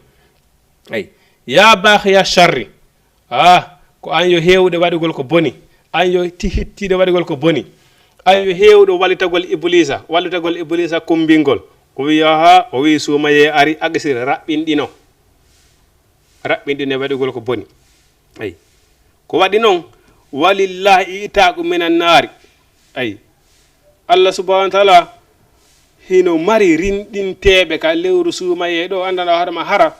Ay, yaa baaxiya sharri. Ah, ko an yo heewuɗo waɗugol ko boni. An yo ti-, hittiiɗo waɗugol ko boni. An yo heewuɗo wallitagol Ibuliisa, wallitagol Ibuliisa kummbingol. O wi'i, "Aha," o wi'i, "suumayee ari, aqsir, raɓɓinɗino. Raɓɓinɗino e waɗugol ko boni." Ay. Ko waɗi noon, "Walillahi i'taaqu minan naari." Ay. Allah subhanahu wa ta'ala Hino mari rinɗinteeɓe ka lewru suumayee ɗo, anndanɗaa hoore ma hara.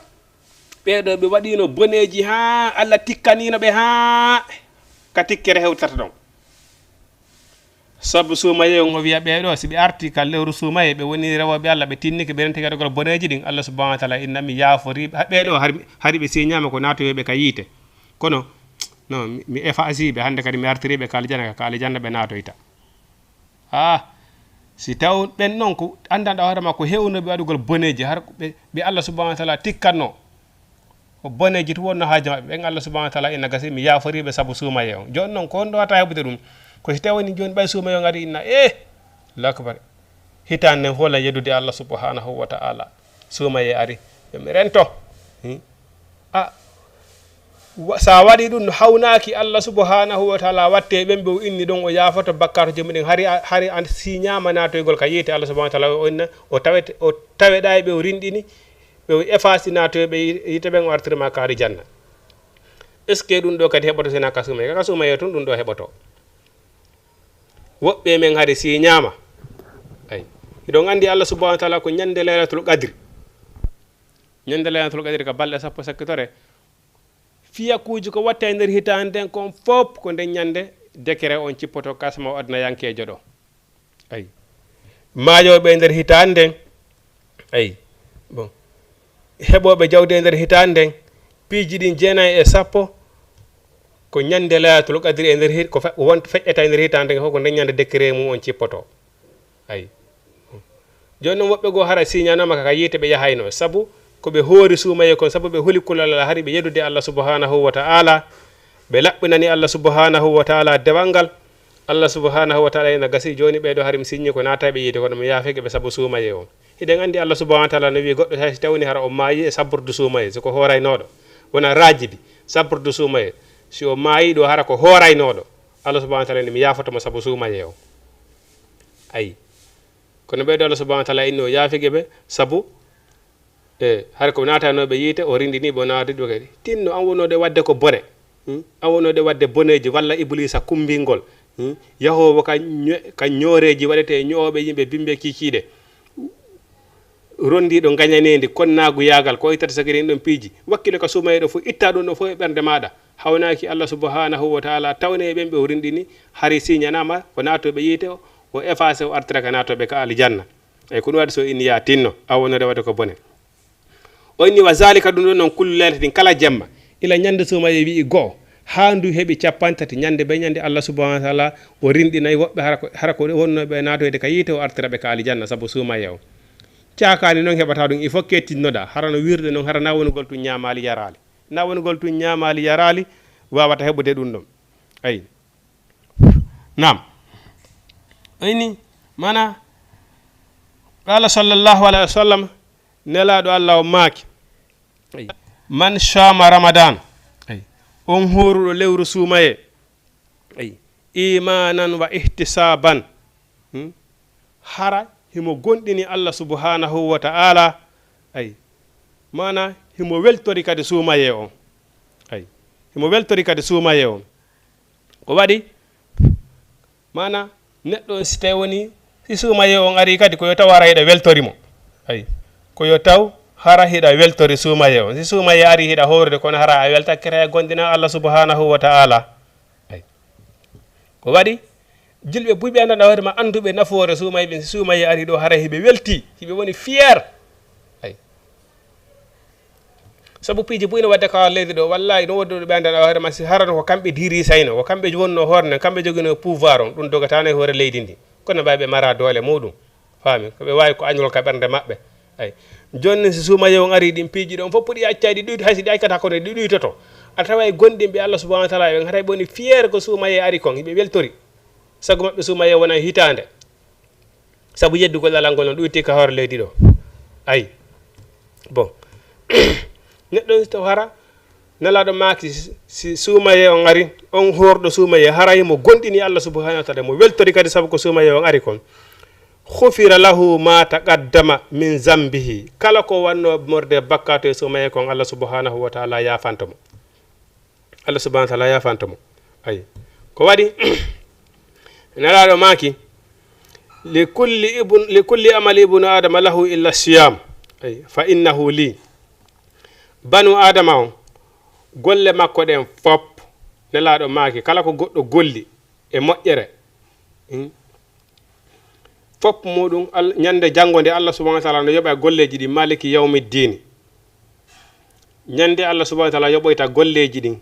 Ɓee ɗoo ɓe waɗiino boneeji haa Allah tikkaniino ɓe haa ka tikkere hewtata ɗon. Sabu suumayee on o wiya ɓee ɗoo, si ɓe arti ka lewru suumayee, ɓe woni rewooɓe Allah, ɓe tinnike, ɓe renti ka waɗugol boneeji ɗin, Allah subhanahu wa taala inna mi yaaforii ɓe. Ha ɓee ɗoo hari, hari ɓe siiñaama ko naatoyooɓe ka yiite. Kono, no, mi, mi efface ɓe, hannde kadi mi artirii ɓe ka aljanna, ka aljanna ɓe naatoyta. Ah, si taw ɓen non ko anndanɗaa hoore ma ko heewnooɓe waɗugol boneeji, har ko ɓe, ɓe Allah subhanahu wa taala tikkatnoo. Ko boneeji tun wonnoo haaju maɓɓe, ɓen Allah subhanahu wa taala ina gasi mi yaaforii ɓe sabu suumayee on. Jooni non ko honɗun wawata heɓude ɗun? Ko si tawii jooni ɓay suumayee on ari inna, eh, Allahu akbar. Hitaande nden hoolan yeddude Allah subhanahu wa taala. Suumayee ari, yo mi rento. Hmm? A, wa-, sa waɗii ɗun, hawnaaki Allah subhanahu wa taala watte ɓen ɓe o inni ɗon, o yaafoto bakkaatuuji muɗum. Hari a, hari a siiñaama naatoygol ka yiite, Allah subhanahu wa taala o inna, o tawete, o taweɗaa e ɓe o rinɗini, ɓe o efface naatoyɓe yi-, yiite ɓen, o artira ma ka aljanna. Est-ce que ɗun ɗoo kadi heɓoto si hinaa ka suumayee? Ka suumayee tun ɗun ɗoo heɓoto. Woɓɓe men hari siiñaama. Ay. Hiɗon anndi Allah subhanahu wa taala ko ñande Laylatul Qadri. Ñande Laylatul Qadri ka balɗe sappo sakkitore. Fiyakuuji ko watta e nder hitaande nden kon fof ko nden ñande décret on cippoto ka sama o adunayankeejo ɗoo. Ay. Maayooɓe e nder hitaande nden. Ay. Bon. Heɓooɓe jawdi e nder hitaande nden. Piiji ɗin jeenayi e sappo ko ñande Laylatul Qadri e nder hit-, ko fe-, won-, feƴƴata e nder hitaande nden fof ko nden ñande décret mum on cippoto. Ay. Jooni non woɓɓe goo hara siiñaanaama ka, ka yiite ɓe yahayno, sabu ko ɓe hoori suumayee kon, sabu ɓe huli kulol Allah, hari ɓe yeddude Allah subhanahu wa ta'ala, ɓe laɓɓinani Allah subhanahu wa ta'ala dewal ngal. Allah subhanahu wa ta'ala ina gasi jooni ɓee ɗoo hari mi siiñii ko naatayɓe yiite, kono mi yaafike ɓe sabu suumayee on. Hiɗen anndi Allah subhanahu wa ta'ala no wi'i goɗɗo, hay si tawii hara o maayii e sabbordu suumayee, si ko hooraynooɗo, wona raajibi, sabbordu suumayee, si o maayii ɗoo hara ko hooraynooɗo, Allah subhanahu wa ta'ala inni mi yaafoto mo sabu suumayee on. Ayi. Kono ɓee ɗoo Allah subhanahu wa ta'ala inni o yaafike ɓe sabu, e, hara ko naatanooɓe yiite, o rinɗinii ɓe, o naatani ɓe kadi. Tinno an wonooɗo e waɗde ko bone. Hmm? An wonooɗo e waɗde boneeji walla Ibuliisa kummbingol. Hmm? Yahoowo ka ño-, ka ñooreeji waɗetee e ño'ooɓe yimɓe bimbe kiikiiɗe. Ronndiiɗo ngañaneendi, konnaaguyaagal, ko o ittata sagiri en ɗon piiji. Wakkilo ka suumayee ɗoo fof, itta ɗum ɗoo fof e ɓernde maaɗa. Hawnaaki Allah subhanahu wa ta'ala tawne e ɓen ɓe o rinɗini, hari siiñanaama ko naatooɓe yiite, o, o efface, o artira ka naatooɓe ka aljanna. Eyi, ko ɗum waɗi so inni ya tinno, a wonore waɗde ko bone. O inni wa zalika, ɗum ɗon noon, kullu laylatin, kala jemma, ila ñande suumayee wi'i go'o, haa ndu heɓi cappanɗe tati, ñande be ñande Allah subhanahu wa ta'ala o rinɗinay woɓɓe hara ko, hara ko wonnooɓe naatoyde ka yiite, o artira ɓe ka aljanna sabu suumayee o. Caakaani noon heɓata ɗum, il faut que tinnoɗaa, hara no wirde noon, hara na wonugol tun ñaamaali yaraali. Na wonugol tun ñaamaali yaraali, waawata heɓude ɗum ɗon. Ayi. Naam. Ayni, mana, qala sallallahu alayhi wa sallam, Nelaaɗo Allah o maaki, ay, man saama Ramadan, ay, on hooruɗo lewru suumayee, ay, imanan wa ihtisaban, hmm? Hara himo gomɗini Allah subhanahu wa ta'ala, ay, mana himo weltori kadi suumayee on, ay, himo weltori kadi suumayee on. Ko waɗi? Mana neɗɗo on, si tawi woni, si suumayee on ari kadi, ko yo taw hara hiɗa weltori mo. Ay. Ko yo taw hara hiɗa weltori suumayee on. Si suumayee ari hiɗa hoorude, kono hara a weltake, hara a gomɗinaali Allah subhanahu wa ta'ala. Ay. Ko waɗi? Julɓe buy ɓe anndanɗaa hoore ma, annduɓe nafoore suumayee ɓen, si suumayee ari ɗoo, hara hiɓe weltii, hiɓe woni fier. Ay. Sabu piiji buy no waɗde ka leydi ɗoo, wallahi, no woodi ɗo ɓe anndanɗaa hoore ma, si hara no ko kamɓe dirisayno, ko kamɓe wonnoo hoore nden, kamɓe joginoo pouvoir on, ɗum dogataano e hoore leydi ndi. Kono ɓay ɓe mara doole muɗum. Faami? Ko ɓe waawi ko añol ka ɓernde maɓɓe. Ay. Jooni si suumayee on ari, ɗin piiji ɗon fof puɗi accayɗi ɗuyt-, hay si ɗi accata kono ɗi ɗuytoto. A taway gomɗinɓe Allah subhanahu wa ta'ala, ɓen haray ɓe woni fier ko suumayee ari kon, hiɓe weltori. Sago maɓɓe suumayee wona hitaande. Sabu yeddugol Allah ngol no ɗuyti ka hoore leydi ɗoo. Ay. Bon. Neɗɗo on si taw hara, Nelaaɗo maaki, si, si suumayee on ari, on hoorɗo suumayee, haray mo gomɗini Allah subhanahu wa ta'ala, mo weltori kadi sabu ko suumayee on ari kon. Ghufira lahu ma taqaddama min zambihi. Kala ko wonnoo morde bakkaatu e suumayee kon, Allah subhanahu wa ta'ala yaafanto mo. Allah subhanahu wa ta'ala yaafanto mo. Ay. Ko waɗi? Nelaaɗo maaki, Li kulli ibn, li kulli amali ibnu Adama lahu illa siyam. Ay, fa innahu li. Banu Adama on, golle makko ɗen fop, Nelaaɗo maaki, kala ko goɗɗo golli e moƴƴere, hmm, fop muɗum, Al-, ñande janngo nde Allah subhanahu wa taala no yoɓa golleeji ɗi, maliki yawmi ddini. Ñande Allah subhanahu wa taala yoɓoyta golleeji ɗin.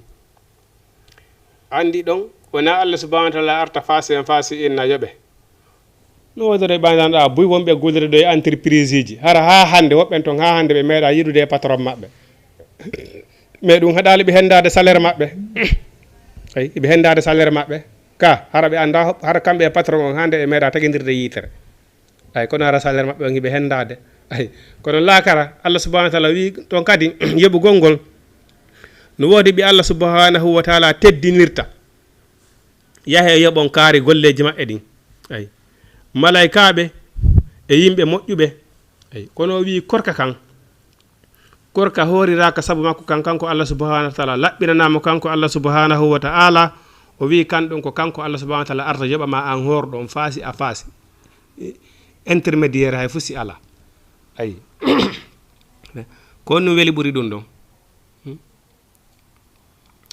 Anndi ɗon, wona Allah subhanahu wa taala arta faasi en faasi inna yoɓe. No wodore ɓandanɗa buy wonɓe gollude ɗo e entreprise ji. Hara ha hannde, woɓɓen ton ha hannde ɓe meeɗa yiɗude e patron maɓɓe. Mais ɗum haɗaali ɓe henndaade salaire maɓɓe. Ay, ɓe henndaade salaire maɓɓe. Ka, hara ɓe annda, hara kamɓe e patron on hannde ɓe meeɗa tagindirde yiitere. Ay, kono hara salaire maɓɓe on hiɓe henndaade. Ay, kono laakara, Allah subhanahu wa taala wi ton kadi, yoɓugol ngol. No woodi ɓe Allah subhanahu wa taala teddinirta. Yahe yoɓon kaari golleeji maɓɓe ɗin. Ay. Malaykaaɓe e yimɓe moƴƴuɓe. Ay. Kono o wi korka kan. Korka hooriraaka sabu makko kan, kanko Allah subhanahu wa taala. Laɓɓinanaama kanko Allah subhanahu wa taala. O wi kan ɗon ko kanko Allah subhanahu wa taala arta yoɓa ma an hoorɗo on faasi a faasi. Intermédiaire hay fusi ala. Ay. Ko on no weli ɓuri ɗum ɗon. Hmm?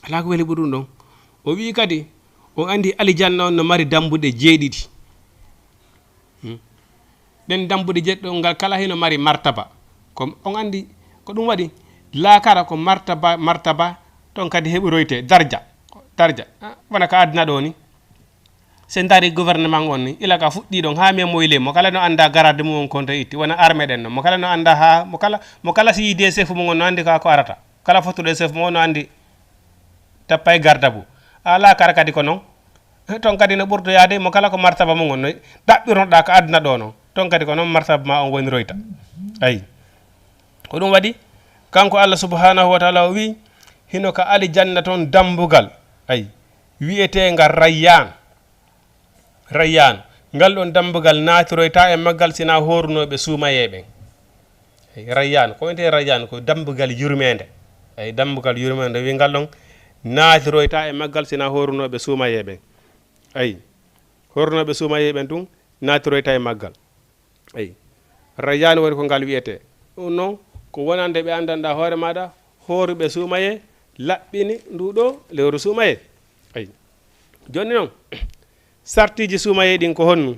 Alaa ko weli ɓuri ɗum ɗon. O wi kadi, on anndi alijanna on no mari dambuɗe jeeɗiɗi. Hmm. Ɗen dambuɗe jeeɗiɗi on ngal kala hino mari martaba. Ko on anndi ko ɗum waɗi laakara ko martaba, martaba ton kadi heɓiroyte darja, darja. Ah, wona ka aduna ɗo ni. Se ndaari gouvernement on ni, ila ka fuɗɗi ɗon, haa men moyle, mo kala no annda garade mum on konto itti, wona armée ɗen non. Mo kala no annda haa, mo kala, mo kala si yii de chef mum on no anndi ka ko arata. Kala fottuɗo e chef mum on no anndi tappay garde à vue. Alaa kara kadi ko non. Ton kadi no ɓurtoyaade, mo kala ko martaba mum on no ɗaɓɓiroɗa ka aduna ɗo non. Ton kadi ko non martaba ma on woniroyta. Ayi. Ko ɗum waɗi, kanko Allah subhanahu wa taala o wi, hino ka alijanna ton dambugal. Ayi. Wi'eteengal Rayyan. Rayyan, ngal ɗon dambugal naatiroyta e maggal sina hoorunooɓe suumayee ɓen. Ey, Rayyan, ko wiyetee Rayyan? Ko dambugal yurmeende. Ey, dambugal yurmeende, wi ngal ɗon naatiroyta e maggal sina hoorunooɓe suumayee ɓen. Ey, hoorunooɓe suumayee ɓen tun naatiroyta e maggal. Ey, Rayyan woni ko ngal wiyetee. Ɗum noon, ko wonande ɓe anndanɗaa hoore maaɗa, hooruɓe suumayee, laɓɓini nduu ɗoo lewru suumayee. Ey, jooni noon, sartiiji suumayee ɗin ko honɗum?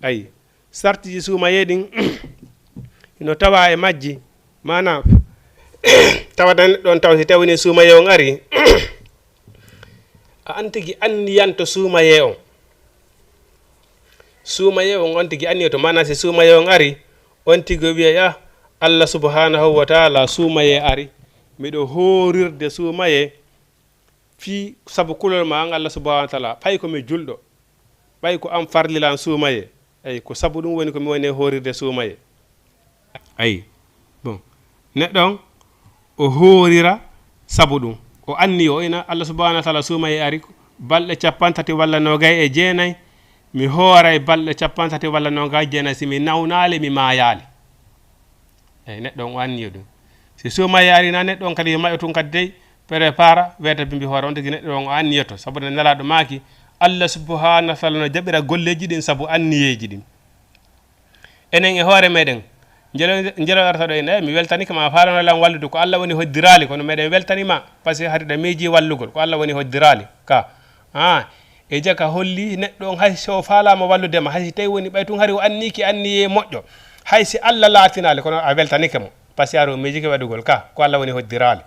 Ey, sartiiji suumayee ɗin, hino tawaa e majji, maanaam, tawata neɗɗo on taw si tawii suumayee on arii, a an tigi anniyanto suumayee on. Suumayee on, on tigi anniyoto, maanaa si suumayee on ari, on tigi o wiya, "Ah, Allah subhanahu wa taala, suumayee ari, miɗo hoorirde suumayee fii sabu kulol ma an Allah subhanahu wa taala, ɓay ko mi julɗo, ɓay ko an farlilan suumayee, ey, ko sabu ɗum woni ko mi woni e hoorirde suumayee." Ayi, bon, neɗɗo on, o hoorira sabu ɗum. O anni, o ina, "Allah subhanahu wa taala, suumayee ari balɗe cappanɗe tati walla noogay e jeenay, mi hooray balɗe cappanɗe tati walla noogay e jeenay, si mi nawnaali, mi maayaali." Eyi, neɗɗo on o anniyo ɗum. Si suumayee ari na, neɗɗo on kadi yo maƴo tun kadi dey, prépara, weeta bimbi hoore, on tigi neɗɗo on o anniyoto. Sabu nde Nelaaɗo maaki, Allah subhanahu wa taala no jaɓira golleeji ɗin sabu anniyeeji ɗin. Enen e hoore meɗen, njelo, njelo arata ɗo ina, "Eh, mi weltanike ma, faalano lan wallude, ko Allah woni hoddiraali, kono meɗen weltani ma, parce que hari ɗa miiji wallugol, ko Allah woni hoddiraali." Ka, ah, e jaka holli neɗɗo on, hay so faalaama wallude ma, hay si tawi woni ɓay tun hari o anniki anniyee moƴƴo, hay si Allah laatinaali, kono a weltanike mo, parce que hari o miijike waɗugol, ka, ko Allah woni hoddiraali.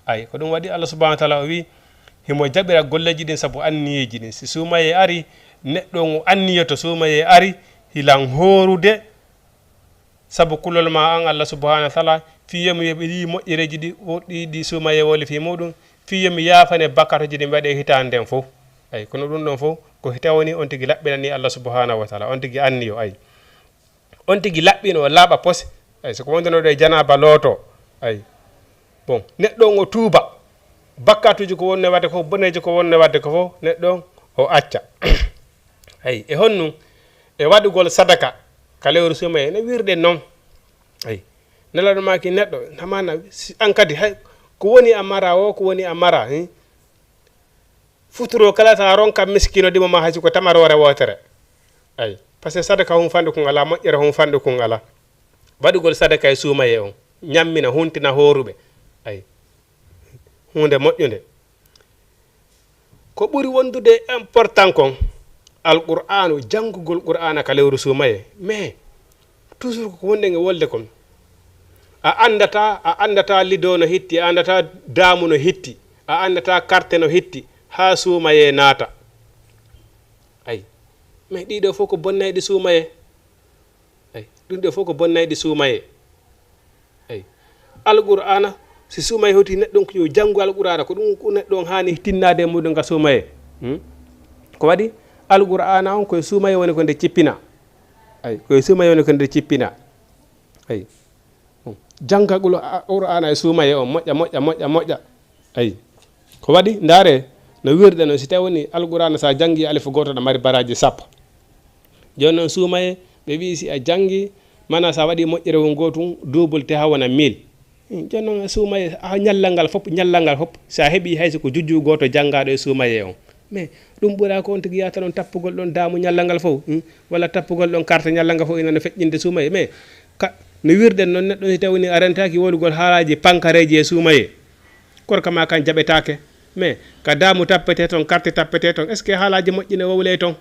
Ay, ko ɗum waɗi Allah subhanahu wa taala o wi, himo jaɓira golleeji ɗin sabu anniyeeji ɗin. Si suumayee ari, neɗɗo on o anniyoto suumayee ari, hilan hoorude sabu kulol ma an Allah subhanahu wa taala, fii yo mi yoɓi ɗi moƴƴereeji ɗi, o, ɗi, ɗi suumayee woli fii muɗum, fii yo mi yaafane bakkatuuji ɗi mi waɗi e hitaande nden fow. Ay, kono ɗum ɗon fow, ko hita woni on tigi laɓɓinani Allah subhanahu wa taala, on tigi anniyo, ay. On tigi laɓɓino, o laaɓa pose. Ay, so ko wondunoɗo e janaaba looto. Ay. Bon, neɗɗo on o tuuba. Bakkatuuji ko wonno wadde ko, boneeji ko wonno wadde ko fof, neɗɗo on o acca. Ay, e honɗum? E waɗugol sadaka ka lewru suumayee, no wirde non. Ay. Nelaaɗo maaki neɗɗo, namana, si an kadi, hay, ko woni a mara o, ko woni a mara, hin? Futuro kala ta ronka miskino ɗimo ma hay si ko tamaroore wootere. Ay. Parce que sadaka hon fanɗo kun alaa, moƴƴere hon fanɗo kun alaa. Waɗugol sadaka e suumaye on, ñammina, huntina hooruɓe. Ay, huunde moƴƴunde. Ko ɓuri wondude important kon, Alqur'aanu, janngugol Qur'aana ka lewru suumaye. Mais, toujours ko wonɗen e wolde kon. A anndataa, a anndataa lido no hitti, a anndataa daamu no hitti, a anndataa karte no hitti, haa suumaye naata. Ay, mais ɗiɗo fof ko bonnayɗi suumaye. Ay, ɗum ɗo fof ko bonnayɗi suumaye. Ay, Alqur'aana, si suumaye hoti neɗɗo on ko yo janngu Alqur'aana, ko ɗum ko neɗɗo on haani tinnaade e muɗum ka suumaye. Hmm? Ko waɗi? Alqur'aana on koye suumaye woni ko nde cippina. Ay, koye suumaye woni ko nde cippina. Ay. Hmm. Janngagol a-, Qur'aana e suumaye on moƴƴa, moƴƴa, moƴƴa, moƴƴa. Ay. Ko waɗi? Ndaare, no wirde no, si tawi woni Alqur'aana, sa janngi alifu gooto, ɗo mari baraaji sappo. Jooni noon, suumaye, ɓe wi'i si a janngi, mana sa waɗi moƴƴere won gootum, duubul te haa wona mil. Jooni noon, suumaye, a ñallal ngal fof, ñallal ngal fof, sa heɓi hay so ko jujju gooto janngaaɗo e suumaye on. Mais ɗum ɓura ko on tigi yahata ɗon tappugol ɗon daamu ñallal ngal fof, hmm? Walla tappugol ɗon carte ñallal ngal fof ina no feƴƴinde suumaye. Mais ka, no wirden noon, neɗɗo si tawi ni a rentaaki wowlugol haalaaji pankareeji e suumaye, korka ma kan jaɓetaake. Mais ka daamu tappetee toon, carte tappetee toon, est-ce que haalaaji moƴƴi ne wowlee toon?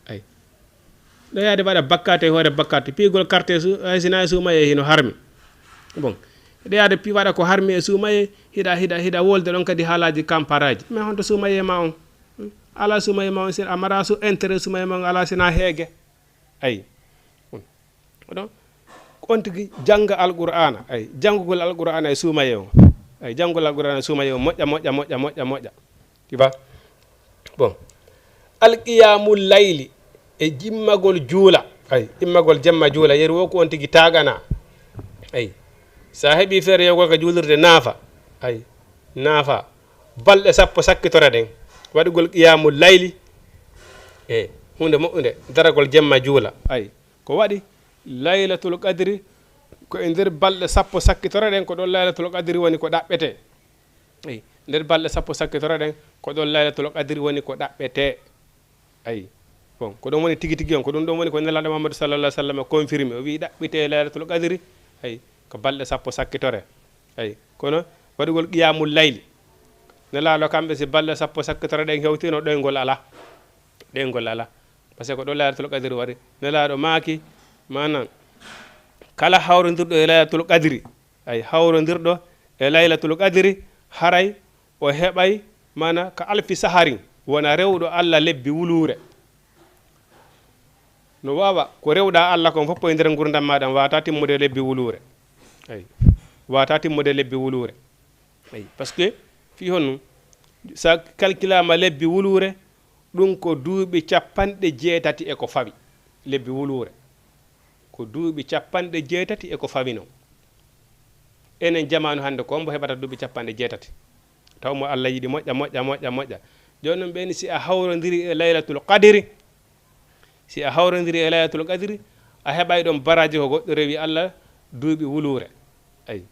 Ay. Ɗo yaade waɗa bakkaatu e hoore bakkaatu. Piigol carte su-, hay si na e suumaye hino harmi. Bon. Hiɗa yaade pi-, waɗa ko harmi e suumaye, hiɗa, hiɗa, hiɗa wolde ɗon kadi haalaaji kamparaaji. Mais honto suumaye ma on? Hmm? Alaa suumaye ma on, si a mara su intérêt suumaye ma on, alaa si na heege. Ay. Hmm. Oɗon, on tigi jannga Alqur'aana. Ay, janngugol Alqur'aana e suumaye on. Ay, janngugol Alqur'aana e suumaye on. Moƴƴa, moƴƴa, moƴƴa, moƴƴa, moƴƴa. Ti ba? Bon. Alqiyaamu layli e jimmagol juula. Ay, immagol jemma juula. Yeru wo ko on tigi taagana. Ay. Sa heɓi feere yogol ka juulirde naafa. Ay. Naafa. Balɗe sappo sakkitore ɗen. Waɗugol qiyaamu layli. E huunde moƴƴunde. Daragol jemma juula. Ay. Ko waɗi? Laylatul qadri ko e nder balɗe sappo sakkitore ɗen, ko ɗon laylatul qadri woni ko ɗaɓɓetee. Eyi, nder balɗe sappo sakkitore ɗen, ko ɗon laylatul qadri woni ko ɗaɓɓetee. Ayi. Bon, ko ɗum woni tigi tigi on, ko ɗum ɗon woni ko Nelaaɗo Muhammadu sallallahu alaihi wa sallam confirmé, o wi'i ɗaɓɓitee laylatul qadri, ayi, ko balɗe sappo sakkitore. Ayi, kono waɗugol qiyamul layli, Nelaaɗo kamɓe si balɗe sappo sakkitore ɗen hewtino, ɗoyngol alaa. Ɗoyngol alaa. Parce que ko ɗo laylatul qadri wari. Nelaaɗo maaki, maanaam, kala hawrondirɗo e laylatul qadri, ay, hawrondirɗo e laylatul qadri, haray o heɓay, maana, ka alfi saharin, wona rewɗo Alla lebbi wuluure. No waawa, ko rewɗa Alla kon fof e nder ngurdam maaɗa, waawataa timmude lebbi wuluure. Ay, waawataa timmude lebbi wuluure. Ay, parce que fii honno, sa calculama lebbi wuluure, ɗum ko duuɓi capanɗe jeetati e ko fawi. Lebbi wuluure. Ko duuɓi capanɗe jeetati e ko fawi non. Enen jamaanu hannde ko mbo heɓata duuɓi capanɗe jeetati. Taw mo Alla yiɗi moƴƴa, moƴƴa, moƴƴa, moƴƴa. Jooni non ɓeni si a hawrondiri e Laylatul Qadri, si a hawrondiri e Laylatul Qadri, a heɓay ɗon baraji ko goɗɗo rewi Alla duuɓi wuluure. Ay.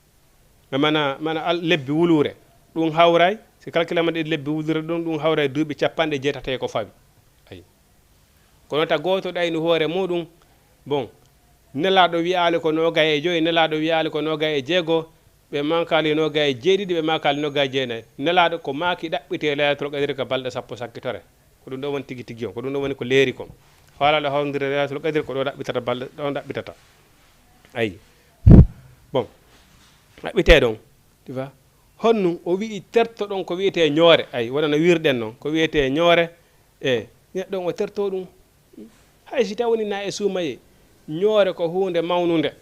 Mana, mana al-, lebbi wuluure. Ɗum hawray, si calculama ɗi lebbi wuluure ɗum, ɗum hawray duuɓi capanɗe jeetati e ko fawi. Ay. Kono ta gooto ɗayni hoore muɗum, bon, Nelaaɗo wi'aali ko noogay e joyi, Nelaaɗo wi'aali ko noogay e jeego, ɓe mankaali noogay e jeeɗiɗi, ɓe mankaali noogay e jeenayi. Nelaaɗo ko maaki ɗaɓɓitee Laylatul Qadri ka balɗe sappo sakkitore. Ko ɗum ɗo woni tigi tigi on, ko ɗum ɗo woni ko leeri kon. Faalaaɗo hawrondire Laylatul Qadri ko ɗo ɗaɓɓitata balɗe, ɗo ɗaɓɓitata. Ayi. Bon, ɗaɓɓitee ɗon, tu vois? Honno o wi'i terto ɗon ko wi'etee ñoore, ayi, wona no wirɗen non, ko wi'etee ñoore, e neɗɗo on o terto ɗum. Hay si tawni na e suumaye, ñoore ko huunde mawnunde.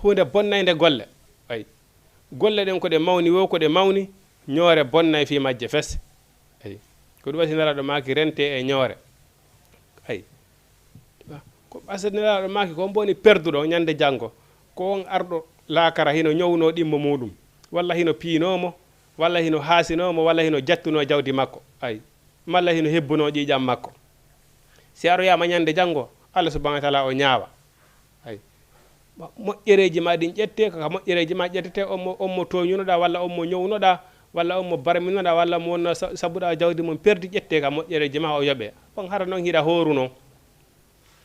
Huunde bonnaynde golle. Ay. Golle ɗen ko ɗe mawni wo, ko ɗe mawni, ñoore bonnay fii majje fes. Ay. Ko ɗum waɗi Nelaaɗo maaki rentee e ñoore. Ay. Ko ɓasa Nelaaɗo maaki ko on woni perduɗo ñande janngo. Ko on arɗo laakara hino ñowno ɗimmo muɗum. Walla hino piinoo mo, walla hino haasinoo mo, walla hino jattunoo jawdi makko. Ay. Malla hino hebbunoo ƴiiƴam makko. Si aroyaama ñande janngo, Allah subhanahu wa taala o ñaawa. Ay. Mo-, moƴƴereeji ma ɗin ƴettee, ko ka moƴƴereeji ma ƴettetee, on mo, on mo tooñunoɗaa walla on mo ñownoɗaa, walla on mo barminoɗa, walla mo wonno sa- sabuɗa jawdi mum perdi, ƴette ka moƴƴereeji ma, o yoɓe. Bon, hara noon hiɗa hooruno,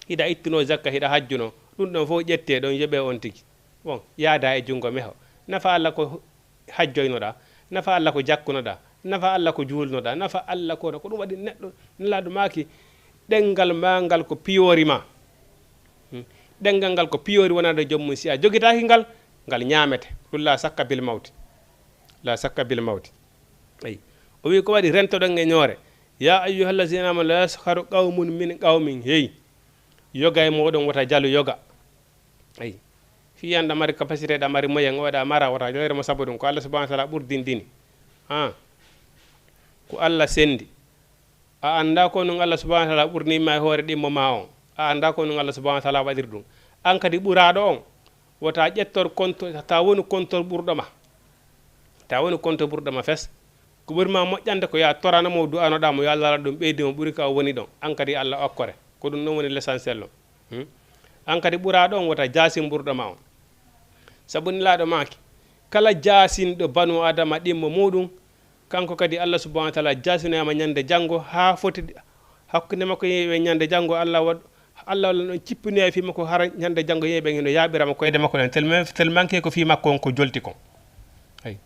hiɗa ittuno zakka, hiɗa hajjuno, ɗum ɗon fof ƴette ɗon, yoɓe on tigi. Bon, yaada e junngo meho. Nafa Allah ko hajjoynoɗa, nafa Allah ko jakkunoɗa, nafa Allah ko juulnoɗa, nafa Allah ko, ko ɗum waɗi neɗɗo. Nelaaɗo maaki, ɗenngal ma ngal ko piyoori ma. Hmm. Ɗenngal ngal ko piyoori wonande joom mum. Si a jogitaaki ngal, ngal ñaamete. Ɗum la sakka bil mawti. La sakka bil mawti. Eyi. O wi ko waɗi rentoɗon e ñoore. Ya ayyuhallazina amanu la yaskharu qawmun min qawmin. Hey. Yoga e moɗon wota jalu yoga. Eyi. Fii an ɗa mari capacité, ɗa mari moyen, o waɗa mara, wota jalere mo sabu ɗum. Ko Allah subhanahu wa taala ɓurdindini. Ha. Ko Allah sendi. A annda ko nun Allah subhanahu wa taala ɓurni ma e hoore ɗimmo ma on. A annda ko nun Allah subhanahu wa taala waɗiri ɗum. An kadi ɓuraaɗo on, wota ƴettor konto, ta wonu kontor ɓurɗo ma. Ta wonu kontor ɓurɗo ma fes. Ko ɓuri ma moƴƴande ko ya torano mo, du'anoɗa mo, yo Allah waɗa ɗum ɓeydi mo ɓuri ka o woni ɗon. An kadi Allah okkore. Ko ɗum ɗon woni l'essentiel ɗon. Hmm? An kadi ɓuraaɗo on wota jaasin ɓurɗo ma on. Sabu Nelaaɗo maaki, kala jaasinɗo banu Adama ɗimmo muɗum, kanko kadi Allah subhanahu wa taala jaasinoyama ñande janngo haa foti hakkunde makko e yimɓe ñande janngo. Allah waɗ Allah walla noon cippinoya fii makko, hara ñande janngo yimɓe hino yaaɓirama koyɗe makko ɗen, tellement, tellement que ko fii makko on ko jolti kon. Ay.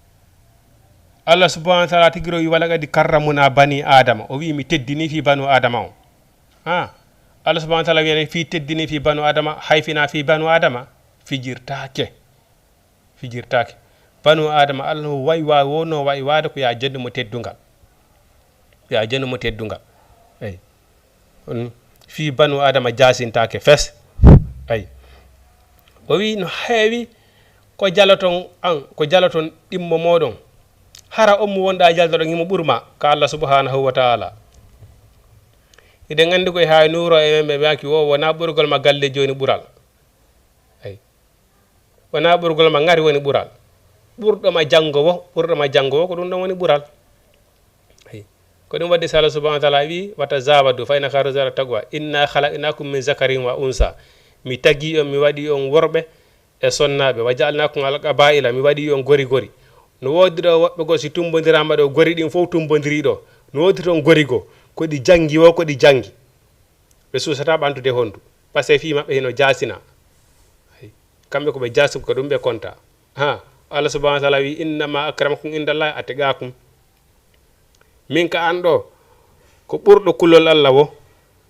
Allah subhanahu wa taala tigi ro wi, "Wala qad karramna bani Adama." O wi, "Mi teddini fii banu Adama on." Ha. Allah subhanahu wa taala wiyani fii teddini fii banu Adama, hayfina fii banu Adama, fijirtaake. Fijirtaake. Banu Adama, Allah no wayi wa-, wonno wayi waade ko ya jonnde mo teddungal. Ko ya jonnde mo teddungal. Eyi. On fii banu Adama jaasintaake fes. Eyi. O wi no heewi ko jaloton an, ko jaloton ɗimmo moɗon. Hara on mo wonɗa jaldoɗon himo ɓurma ka Allah subhanahu wa taala. Hiɗen anndi koye haa nuuro e men ɓe maaki wo wona ɓurgol ma galle jooni ɓural. Eyi. Wona ɓurgol ma ŋari woni ɓural. Ɓurɗo ma janngo wo, ɓurɗo ma janngo wo, ko ɗum ɗon woni ɓural. Eyi. Ko ɗum waɗi so Allah subhanahu wa taala wi, "Wa tazawadu fa inna khayra zadi taqwa. Inna khalaqnakum min zakarin wa unsa." Mi tagi on, mi waɗi on worɓe e sonnaaɓe. "Wa ja'alnakum ala qabaila." Mi waɗi on gori gori. No woodi ɗo woɓɓe goo si tumbondiraama ɗo, gori ɗin fof tumbondiri ɗo. No woodi toon gori goo. Ko ɗi janngi wo, ko ɗi janngi. Ɓe suusataa ɓantude honndu. Parce que fii maɓɓe hino jaasina. Hay. Kamɓe ko ɓe jaasuɓe, ko ɗum ɓe konta. Ha, Allah subhanahu wa taala wi, "Innama akramakum indallahi atqakum." Min ka an ɗo, ko ɓurɗo kulol Allah wo,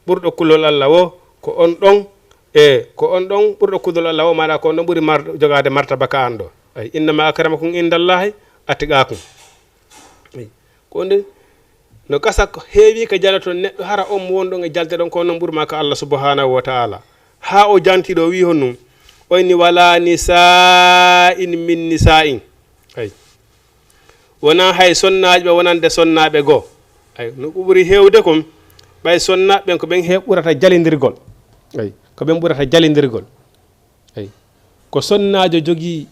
ɓurɗo kulol Allah wo, ko on ɗon, e, ko on ɗon ɓurɗo kulol Allah wo, maana ko on ɗon ɓuri mar-, jogaade martaba ka an ɗo. Ay, "Innama akramakum indallahi atqakum." Ay, ko nde no gasa ko heewi ka jaloton neɗɗo, hara on mo wonɗon e jalde ɗon, ko non ɓurma ka Allah subhanahu wa ta'ala. Haa o janti ɗo wi honɗum? O inni, "Wala nisa'in min nisa'in." Ay. Wona hay sonnaaji ɓe wonande sonnaaɓe goo. Ay, no ko ɓuri heewde kon, ɓay sonnaaɓe ɓen ko ɓen he ɓurata jalindirgol. Ay, ko ɓen ɓurata jalindirgol. Ay. Ko sonnaajo jogii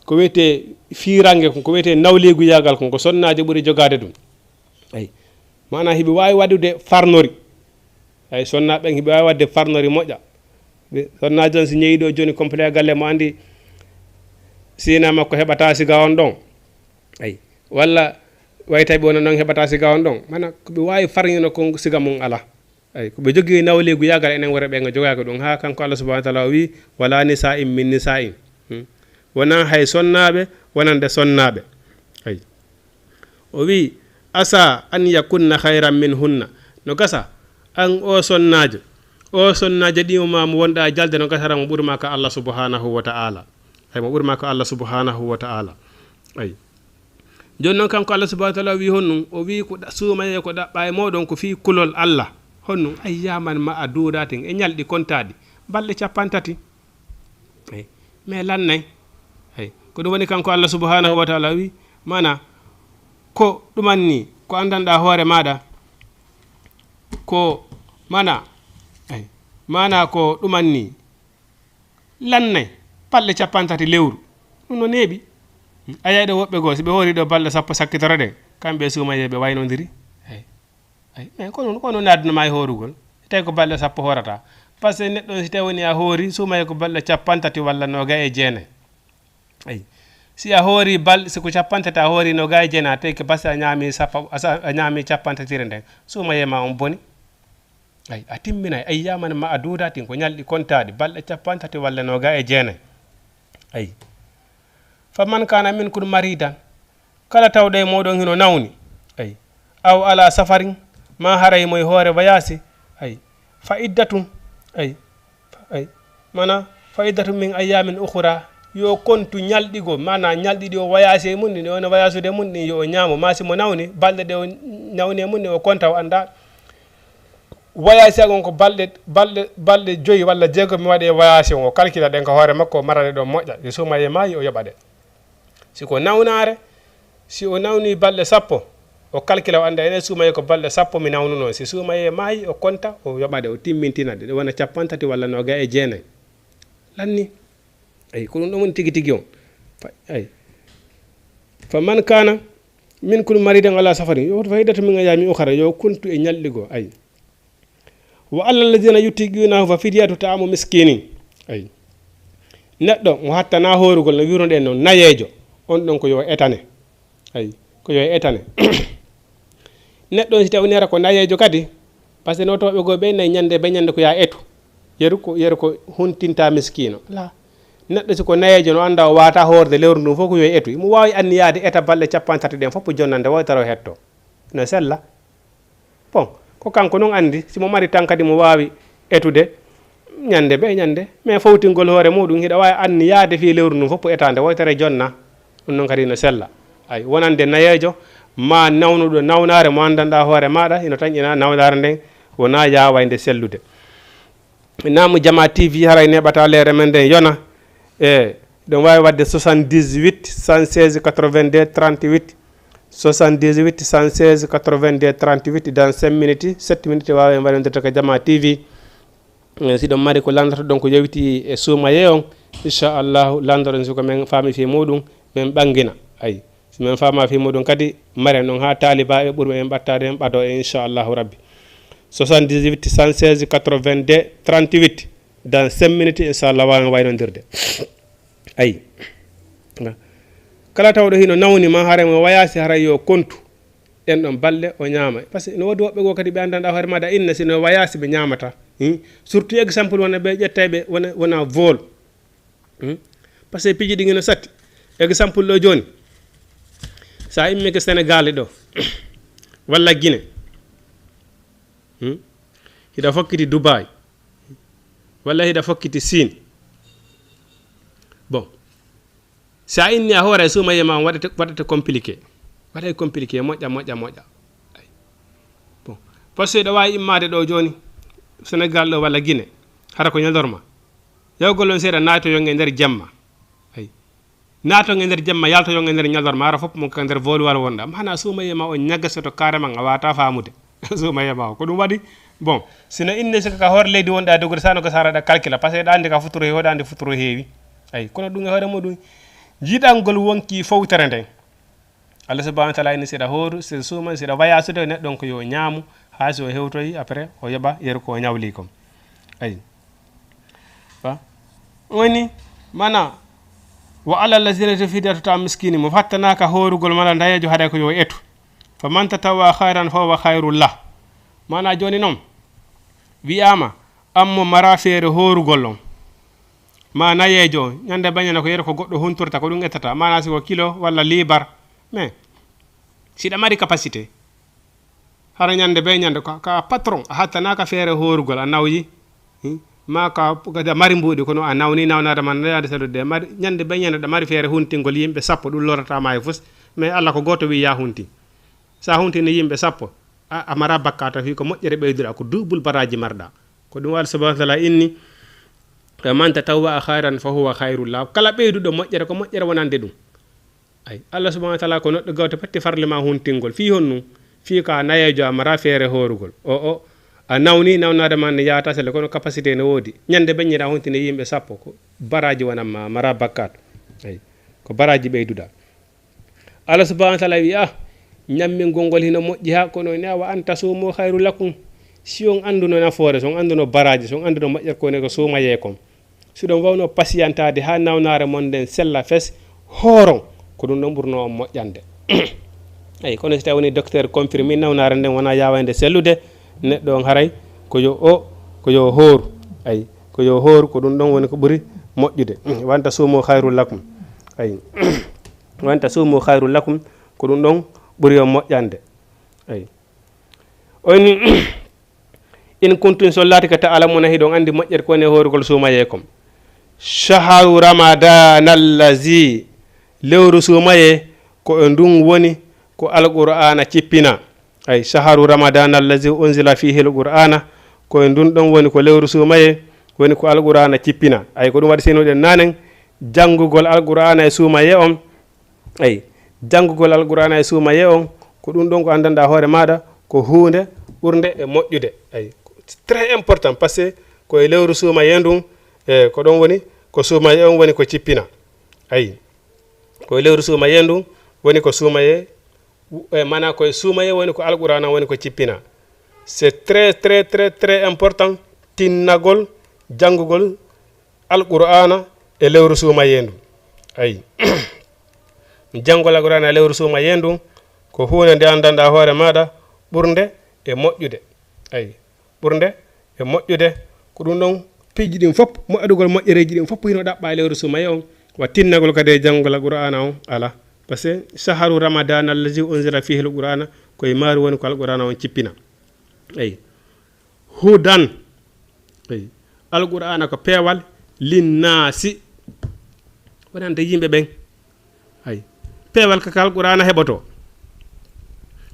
ko wiyetee fiirange kon, ko wiyetee nawleeguyaagal kon, ko sonnaajo ɓuri jogaade ɗum. Ay. Maanaa hiɓe waawi waɗude farnori. Ay, sonnaaɓe ɓen hiɓe waawi waɗde farnori moƴƴa. Ɓe, sonnaajo on si ñeewi ɗo jooni complet galle mo anndi sina makko heɓata siga on ɗon. Ay. Walla way tawi ɓe wona noon heɓata siga on ɗon. Maanaa ko ɓe waawi farñino kon siga mum alaa. Ay, ko ɓe jogii nawleegu yaagal enen worɓe ɓen, o jogaaki ɗum. Haa kanko Allah subhanahu wa taala o wi, "Wala nisa'in min nisa'in." Hmm. Wonaa hay sonnaaɓe wonande sonnaaɓe. Ay. O wi, "Asa an yakunna khayran minhunna." No gasa, an o sonnaajo, o sonnaajo ɗimo ma mo wonɗa jalde, no gasara mo ɓuri ma ka Allah subhanahu wa ta'ala. Ay, mo ɓuri ma ka Allah subhanahu wa ta'ala. Ay. Jooni noon, kanko Allah subhanahu wa taala o wi honɗum? O wi ko ɗa-, suumayee ko ɗaɓɓa e mooɗon ko fii kulol Allah. Honɗum? Ayyaman ma'adudatin, e ñalɗi kontaaɗi, balɗe cappanɗe tati. Eyi, mais lannay. Eyi, ko ɗum woni kanko Allah subhanahu wa taala wi, maanaa, ko ɗumanni, ko anndanɗa hoore maaɗa, ko maanaa, eyi, maanaa ko ɗumanni, lannay, balɗe cappanɗe tati lewru. Ɗum no neeɓi. A yiyay ɗo woɓɓe goo, si ɓe hoori ɗo balɗe sappo sakkitoro ɗen, kamɓe e suumayee ɓe waynondiri. Eyi. Ay, mais ko non, ko non aduna ma e hoorugol. Tawi ko balɗe sappo hoorata. Parce que neɗɗo on si tawi woni a hoori, suumayee ko balɗe cappanɗe tati walla noogay e jeenay. Ay. Si a hoori bal, si ko cappanɗe tati a hoori noogay e jeenay, tawi ko basi a ñaami sappo, a sa-, a ñaami cappanɗe tati nden, suumayee ma on boni. Ay, a timminay, ay, yaaman ma a duudatin ko ñalɗi kontaaɗi, balɗe cappanɗe tati walla noogay e jeenay. Ay. Fa man kaana minkum maridan, kala tawɗo e mooɗon hino nawni, ay, aw ala safarin, ma haray mo e hoore wayaasi, ay, fa iddatun, ay, ay, mana, fa iddatun min ayyamin ukhra, yo kontu ñalɗi goo, mana ñalɗi ɗi o wayaasi e mun ɗin, ɗi o wayaasude e mun ɗin, yo o ñaamo, ma si mo nawni, balɗe ɗe o nawni e mun ɗin, o konta, o annda wayaasi on ko balɗe, balɗe, balɗe joyi walla jeegom mi waɗi e wayaasi on, o kalkila ɗen ka hoore makko, o mara ɗe ɗon moƴƴa, yo suumayee maayi, o yoɓa ɗe. Si ko nawnaare, si o nawni balɗe sappo, o kalkila, o annda enen suumayee ko balɗe sappo mi nawnuno. Si suumayee maayi, o konta, o yoɓa ɗe, o timmintina ɗe, ɗe wona cappanɗe tati walla noogay e jeenay. Lanni. Ay, ko ɗum ɗon woni tigi tigi on. Fa-, ay. Fa man kaana minkum maridan ala safarin, yo, fa iddatun min ayyamin ukhra, yo kontu e ñalɗi goo. Ay. Wa alal ladina yutiqunahu fa fidyatu ta'amu miskinin. Ay. Neɗɗo mo hattana hoorugol no wirunoɗen non, nayeejo, on ɗon ko yo etane. Ay, ko yo etane. Neɗɗo on si tawi neera ko nayeejo kadi, par ce que no tawɓe goo ɓe nayi ñande be ñande ko ya etu. Yeru ko, yeru ko huntinta miskiino. La. Neɗɗo si ko nayeejo no annda o waata hoorde lewru ndun fof ko yo etu. Mo waawi anniyaade eta balɗe cappanɗe tati ɗen fof jonnande waytara o hetto. No sella. Bon, ko kanko non anndi, si mo mari tan kadi mo waawi etude ñande be ñande, mais fowtingol hoore muɗum, hiɗa waawi anniyaade fii lewru ndun fof etaande, woytere jonna, ɗum non kadi no sella. Ay, wonande nayeejo, ma nawnuɗo nawnaare mo anndanɗaa hoore maaɗa, hino tanƴina nawnaare nden, wonaa yaawaynde sellude. Naamu Jamaa T V haray neɓata leere men nden yona. E, ɗon waawi waɗde soixante-dix-huit, cent seize, quatre-vingt-deux, trente-huit. Soixante-dix-huit, cent seize, quatre-vingt-deux, trente-huit. Dans cinq minutes, sept minutes, waawi en waɗondirde ko Jamaa T V. E, si ɗon mari ko lanndata ɗon ko yowiti e suumayee on, inchallahu, lanndoɗon si ko men faami fii muɗum, men ɓanngina. Ay. Si men faama fii muɗum kadi, maren ɗon haa taalibaaɓe ɓurɓe men ɓattaade en ɓadoo en, inchallahu rabbi. Soixante-dix-huit, cent seize, quatre-vingt-deux, trente-huit. Dans cinq minutes, inchallah, waawen waynondirde. Ayi. Kala tawɗo hino nawni ma, haray mo wayaasi, haray yo kontu. Ɗen ɗon balɗe o ñaama. Par ce que no woodi woɓɓe goo kadi ɓe anndanɗaa hoore maaɗa inna si no wayaasi ɓe ñaamata. Hmm? Surtout exemple wona ɓe ƴettay ɓe wona, wona vol. Hmm? Par ce que piiji ɗi no satti. Exemple ɗo jooni. Sa immike Sénégal ɗo. Walla Guinée. Hmm? Hiɗa fokkiti Dubai. Walla hiɗa fokkiti Siin. Bon. Sa inni a hoore suumayee ma on waɗete, waɗete compliqué. Waɗay compliqué, moƴƴa, moƴƴa, moƴƴa. Ay. Bon. Par ce que ɗo waawi immaade ɗo jooni, Sénégal ɗo walla Guinée, hara ko ñalorma. Yawgol on seeɗa naatoyon e nder jemma. Ay. Naaton e nder jemma, yaltoyon e nder ñalorma, hara fof mon ko nder voluwal wonɗa. Maana suumayee ma on ñagasoto carrément, a waata faamude. Suumayee ma on. Ko ɗum waɗi, bon, sino inne sika ka hoore leydi wonɗa dogude, sano ko sara ɗa calcula, par ce que ɗa andi ka futuro heewi, hoɗa andi futuro heewi. Ay, kono ɗum e hoore muɗum, jiɗangol wonki fowtere nden. Allah subhanahu wa taala inni, siɗa hooru, siɗa suuma, siɗa wayasude, neɗɗo on ko yo ñaamu, haa si o hewtoyi, après, o yoɓa yeru ko o ñawli kon. Ayi. Fa? Woni, mana, wa ala lazina fidyatu ta miskini, mo fattanaaka hoorugol mala ndayeejo haɗa ko yo etu. Fa man tatawwa khayran fa huwa khayrun lah. Mana jooni non, wi'aama, an mo mara feere hoorugol on. Ma nayeejo, ñande bañana ko yeru ko goɗɗo huntorta, ko ɗum ettata. Mana si ko kilo walla liibar. Mais, siɗa mari capacité, hara ñande be ñande, ka, ka patron, a hattanaaka feere hoorugol, a nawyi. Hmm? Ma ka, ka da mari mbuuɗi, kono a nawni nawnaade ma, nayaade salude. Mari, ñande be ñande, ɗa mari feere huntingol yimɓe sappo, ɗum lorata ma e fus. Mais Allah ko gooto wi ya hunti. Sa huntini yimɓe sappo, a, a mara bakkaata fii ko moƴƴere ɓeyduɗa, ko duubul baraaji marɗa. Ko ɗum Allah subhanahu wa taala inni, "Man tatawwa khayran fa huwa khayrun lah." Kala ɓeyduɗo moƴƴere, ko moƴƴere wonande ɗum. Ay, Allah subhanahu wa taala ko neɗɗo gawta patti farle ma huntingol. Fii honɗum? Fii ka nayeejo a mara feere hoorugol. O, o, a nawni, nawnaade ma ne yaata sele, kono capacité ne woodi. Ñande beññira huntini yimɓe sappo, ko baraaji wonan ma, a mara bakkaatu. Ay, ko baraaji ɓeyduɗa. Allah subhanahu wa taala wi, "Ah, ñammingol ngol hino moƴƴi ha, kono ne wa an tasuumu khayru lakum." Si on annduno nafoore, si on annduno baraaji, si on annduno moƴƴere ko ne ko suumayee kon. Si ɗon wawno pasiyantaade ha nawnaare mon nden sella fes, hooron, ko ɗum ɗon ɓurno on moƴƴande. Eyi, kono si tawi woni docteur confirme nawnaare nden wona yawande sellude, neɗɗo on haray ko yo o, ko yo hooru. Eyi, ko yo hooru, ko ɗum ɗon woni ko ɓuri moƴƴude. Wanta suumu khayrul lakum. Eyi. Wanta suumu khayrul lakum, ko ɗum ɗon ɓuri on moƴƴande. Eyi. O inni, "In kuntum, so laati ka ta'lamuna, hiɗon anndi moƴƴere ko woni e hoorugol suumayee kon. Shaharu ramadana allazi, lewru suumayee, ko e ndun woni ko Alqur'aana cippina." Ay, shaharu ramadana allazi unzila fihi alqur'ana, ko e ndun ɗon woni ko lewru suumayee, woni ko Alqur'aana cippina. Ay, ko ɗum waɗi senoɗen nanen, janngugol Alqur'aana e suumayee on, Eyi, janngugol Alqur'aana e suumayee on, ko ɗum ɗon ko anndanɗaa hoore maaɗa, ko huunde ɓurnde e moƴƴude. Eyi, c'est très important, parce que ko e lewru suumayee ndun, e ko ɗon woni, ko suumayee on woni ko cippina. Eyi, ko e lewru suumayee ndun woni ko suumayee, e, maanaa ko e suumayee woni ko Alqur'aana woni ko cippina. C'est très, très, très, très important tinnagol, janngugol Alqur'aana e lewru suumayee ndun. Ayi. Janngol Alqur'aana e lewru suumayee ndun ko huunde nde anndanɗaa hoore maaɗa ɓurnde e moƴƴude. Ayi. Ɓurnde e moƴƴude. Ko ɗum ɗon piiji ɗin fof, moƴƴadugol moƴƴereeji ɗin fof hino ɗaɓɓa e lewru suumayee on. Wa tinnagol kadi e janngol Alqur'aana on alaa. Parce que shaharu ramadana allazi unzila fihi alqur'ana, ko e maaru woni ko Alqur'aana on cippina. Ayi. Hudan. Eyi. Alqur'aana ko peewal linnaasi. Wonande yimɓe ɓen. Hay. Peewal kaka Alqur'aana heɓoto.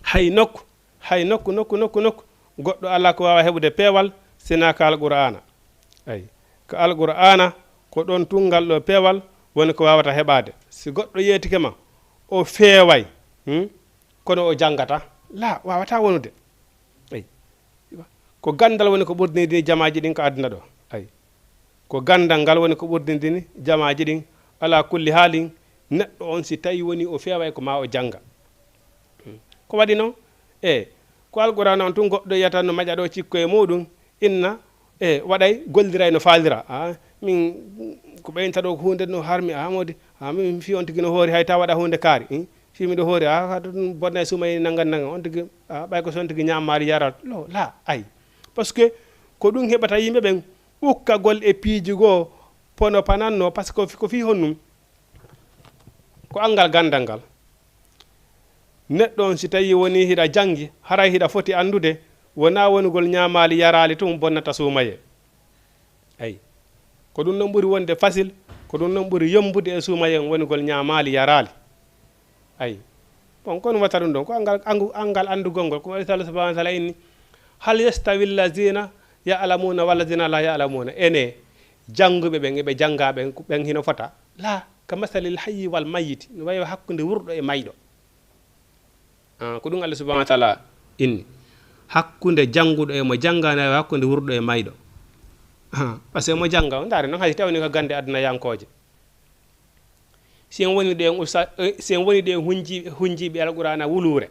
Hay nokku, hay nokku, nokku, nokku, nokku. Goɗɗo alaa ko waawa heɓude peewal sinaa ka Alqur'aana. Ay. Ka Alqur'aana ko ɗon tun ngal ɗoo peewal woni ko waawata heɓaade. Si goɗɗo yeetike ma, o feeway, hmm? Kono o janngata? Laa, waawataa wonude. Eyi. Ko ganndal woni ko ɓurdini jamaaji ɗin ka aduna ɗo. Ayi. Ko ganndal ngal woni ko ɓurdini jamaaji ɗin. Alaa kulli haalin, neɗɗo on si tawi woni o feeway ko ma o jannga. Hmm. Ko waɗi non? E, ko Alqur'aana on tun goɗɗo yiyata no maƴa ɗo cikko e muɗum, inna, e, waɗay, golliray no faalira. A, min, ko ɓeynta ɗo ko huunde no harmi, a, moodi, a, min fii on tigi no hoori hay ta waɗa huunde kaari, hmm? Fii miɗo hoori, a, ka ɗum bonna e suuma e nangan nangan, on tigi, a, ɓay ko so on tigi ñaamaali yaral. Lo, la, ay. Parce que ko ɗum heɓata yimɓe ɓen, ukkagol e piiji goo, pono pananno, parce que ko fi-, ko fii honnum? Ko anngal ganndal ngal. Neɗɗo on, si tawii wonii hiɗa janngi, haray hiɗa foti anndude, wonaa wonugol ñaamaali yaraali tun bonnata suumayee. Ayi. Ko ɗum ɗon ɓuri wonde facile, ko ɗum ɗon ɓuri yommbude e suumayee on wonugol ñaamaali yaraali. Ayi. Bon, ko ɗum watta ɗum ɗon, ko anngal, anngu-, anngal anndugol ngol, ko waɗi Allah subhanahu wa taala inni, "Hal yastawi allazina ya'lamuna wallazina la ya'lamuna?" Ene, jannguɓe ɓen e ɓe janngaa ɓen, ko ɓen hino fota? La, ka masalil hayyi wal mayyiti, no wayi hakkunde wurɗo e mayɗo. Ah, ko ɗum Allah subhanahu wa taala inni. Hakkunde jannguɗo e mo janngaani, hakkunde wurɗo e mayɗo. Ah, parce que mo jannga, ndaare non hay tawni ko gannde adunayankooje. Si en woni ɗo en usta-, eh, si en woni ɗo en hunji-, hunjiiɓe Alqur'aana wuluure,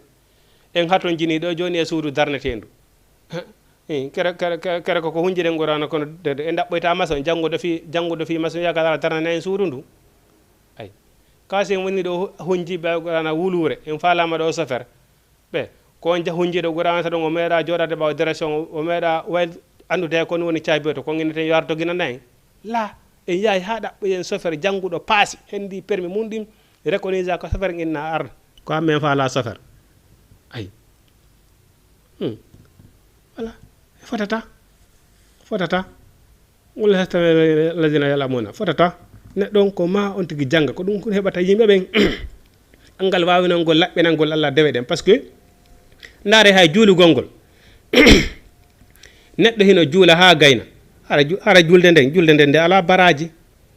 en hatonjinii ɗo jooni e suudu darneteendu. Eh, kere, kere, kere, kere ko, ko hunjiren Qur'aana kono de, de, en ɗaɓɓoyta mason, jannguɗo fii, jannguɗo fii mason, yaakaar darnana en suudu ndu. Ay. Ka si en woni ɗo hu-, hunjiiɓe Alqur'aana wuluure, en faalaama ɗo sofer. Ɓe, ko on jah-, hunjiiɗo Qur'aana sa ɗon, o meeɗa jooɗaade ɓaawo direction, o, o meeɗa way-, anndude ko on woni caabi o to, ko inneten yo ar doginana en. La, en yahay haa ɗaɓɓoyen sofer jannguɗo paasi, hendi permis mun ɗin, reconnaître ko sofer inna ar, ko amen faala sofer. Ay. Hmm. Voilà. Fotata. Fotata. Wala yastawi alladhina ya'lamuna. Fotata. Neɗɗo on ko ma on tigi jannga. Ko ɗum ko heɓata yimɓe ɓen. Anngal waawinangol, laɓɓinangol Allah dewe ɗen. Parce que, ndaare hay juulugol ngol. Neɗɗo hino juula haa gayna. Hara ju-, hara julde nden, julde nden nde alaa baraaji.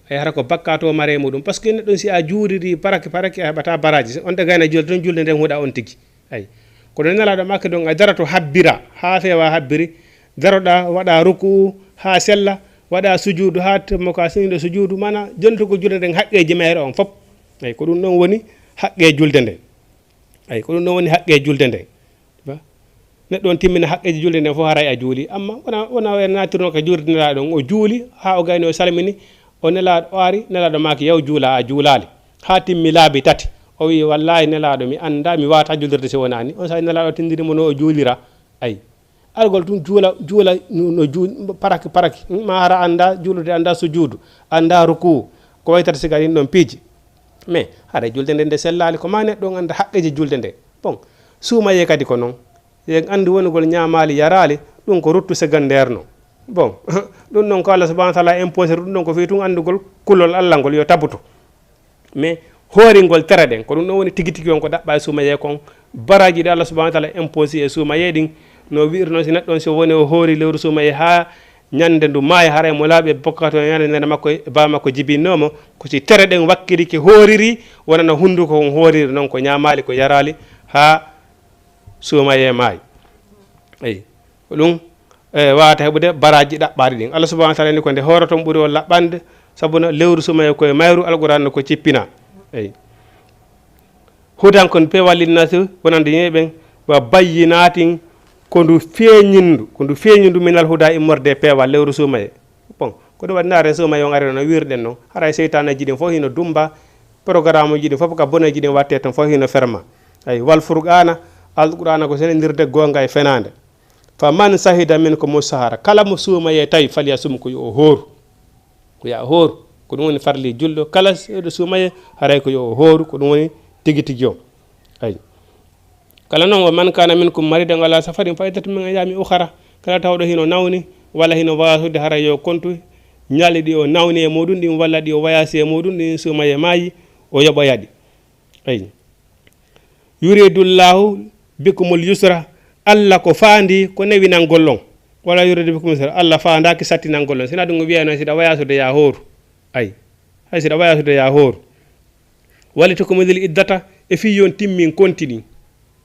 Ay, hara ko bakkaatu o mare muɗum. Parce que neɗɗo si a juuliri paraki, paraki a heɓata baraaji. On de gayna julde ton, julde nden huɗa on tigi. Ay. Kono Nelaaɗo maaki ɗon, a daroto habbira, haa feewa habbiri, daroɗa, waɗa ruku'u, haa sella, waɗa sujuudu, haa temmo ka seniiɗo sujuudu, mana jontugo julde nden haqqeeji mayre on fop. Ay, ko ɗum ɗon woni haqqee julde nden. Ay, ko ɗum ɗon woni haqqee julde nden. Ba? Neɗɗo on timmina haqqeeji julde nden fof, haray a juuli. Amma wona, wona o naatirno ka juulde Nelaaɗo on, o juuli, haa o gayni o salmini, o Nelaaɗo, o ari, Nelaaɗo maaki, yaw juula, a juulaali. Haa timmi laabi tati. O wi, "Wallaahi, Nelaaɗo, mi anndaa, mi waawataa juulirde si wonaa ni." On saa'i Nelaaɗo tinndini mo no o juulira. Ay. Algol tun juula, juula no, no juu-, paraki, paraki. Hmm, ma hara anndaa juulude, anndaa sujuudu, anndaa rukuu. Ko waytata siga ɗin ɗon piiji. Mais hara juulde nde nde sellaali, ko ma neɗɗo on annda haqqeeji juulde nde. Bon, suumayee kadi ko non. Yen anndi wonugol ñaamaali yaraali, ɗum ko ruttu secondaire no. Bon, ɗum ɗon ko Allah subhanahu wa taala imposé, ɗum ɗon ko fii tun anndugol kulol Allah ngol yo tabuto. Mais hooringol tere ɗen, ko ɗum ɗon woni tigi tigi on ko ɗaɓɓa e suumayee kon, baraaji ɗi Allah subhanahu wa taala imposé e suumayee ɗin, no wi'iri non si neɗɗo on si woni o hoori lewru suumayee haa ñande ndu maayi, haray mo laaɓi e bokkato ñande nene makko e baa makko jibinno mo, ko si tere ɗen wakkilike hooriri, wonana hunnduko kon hooriri non ko ñaamaali ko yaraali haa suumayee maayi. Eyi. Ko ɗum, e, waawata heɓude baraaji ɗaɓɓaaɗi ɗin. Allah subhanahu wa taala ni ko nde hooroton ɓuri on laɓɓande, sabu no lewru suumayee ko e mayru, Alqur'aan no ko cippina. Eyi. Hudan kon peewal linnaasi wonande yimɓe ɓen, wa bayyinaatin ko ndu feeñindu, ko ndu feeñindu minal huda immorde e peewal lewru suumayee. Bon, ko ɗum waɗi ndaaren suumayee on ari no wirɗen non. Haray seytaaneeji ɗin fof hino dumba, programme uji ɗin fof ka boneeji ɗin watte ton fof hino ferma. Ay, wal furqaana, Alqur'aana ko senendirde goonga e fenaande. Fa man sahida minkumu sahara, kala mo suumayee tawi, falyasum, ko yo o hooru. Ko yo a hooru. Ko ɗum woni farli julɗo. Kala seeɗa suumayee, haray ko yo o hooru. Ko ɗum woni tigi tigi o. Ay. Kala non, wa man kana minkum maridan ala safarin fa iddatun min ayami ukhara. Kala tawɗo hino nawni, walla hino wayasude, haray yo kontu ñalɗi ɗi o nawni e muɗum ɗin, walla ɗi o wayasi e muɗum ɗin, suumayee maayi, o yoɓoya ɗi. Ay. Yuridullahu bikumul yusra, Allah ko faandi ko newinangol on. Wala yuridu bikumul usra, Allah faandaaki sattinangol on. Sina ɗum o wiyano, siɗa wayasude ya hooru. Ay. Hay siɗa wayasude ya hooru. Wali tukumilil iddata, e fii yon timmin konti ɗin.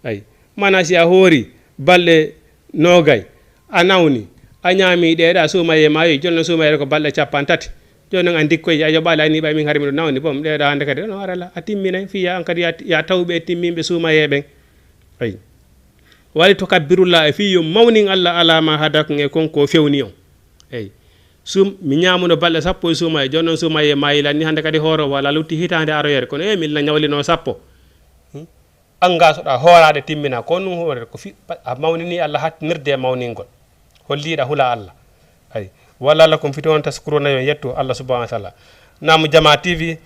Ay. Mana si a hoori balɗe noogay, a nawni, a ñaami ɗeeɗa, suumayee maayi, jooni non suumayee ko balɗe cappan tati. Jooni non a ndikkoy, a yoɓaali, a ni ɓay min hari miɗo nawni, bon, ɗeeɗa hannde kadi, no arala, a timminay, fii ya an kadi ya, ya tawɓe e timminɓe suumayee ɓen. Ay. Wali tukabbirulla, e fii yo mawnin Allah ala ma hadakum e kon ko fewni on. Eyi. Sum, mi ñaamuno balɗe sappo e suumayee, jooni non suumayee maayi lan ni hannde kadi hooro wala lutti hitaande aroyere, kono e mi la ñawlino sappo. Hmm? An ngasoɗa hooraade timmina, ko ɗum hoore ko fi-, a mawnini Allah hattinirde e mawningol. Holliiɗa hula Allah. Ay. Wala lakum fitona taskuruna yo yettu Allah subhanahu wa taala. Naam Jama T V,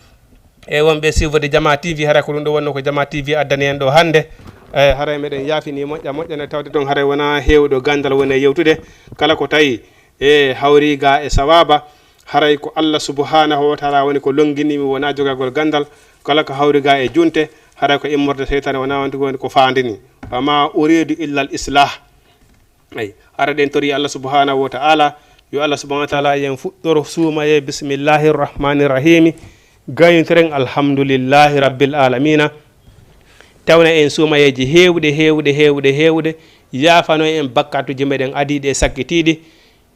e wonɓe suivre Jama T V, hara ko ɗum ɗo wonno ko Jama T V addani en ɗo hannde. E hara meɗen yaafini moƴƴa moƴƴa nde tawde ɗon haray wona heewɗo ganndal woni e yewtude. Kala ko tawi e hawri ga e sawaba, haray ko Allah subhanahu wa taala woni ko longini mi wona jogagol ganndal. Kala ko hawri ga e junte, haray ko immorde seytaane wona wonde woni ko faandini. Wa ma uridu illa al islah. Ay, hara ɗen tori Allah subhanahu wa ta'ala, yo Allah subhanahu wa ta'ala yen fuɗɗoro suumayee bismillahir rahmanir rahimi, gaynotiren alhamdulillahi rabbil alamina. Tawna en suumayeeji heewɗe, heewɗe, heewɗe, heewɗe. Yaafano en bakkatuji meɗen adiiɗi e sakkitiiɗi.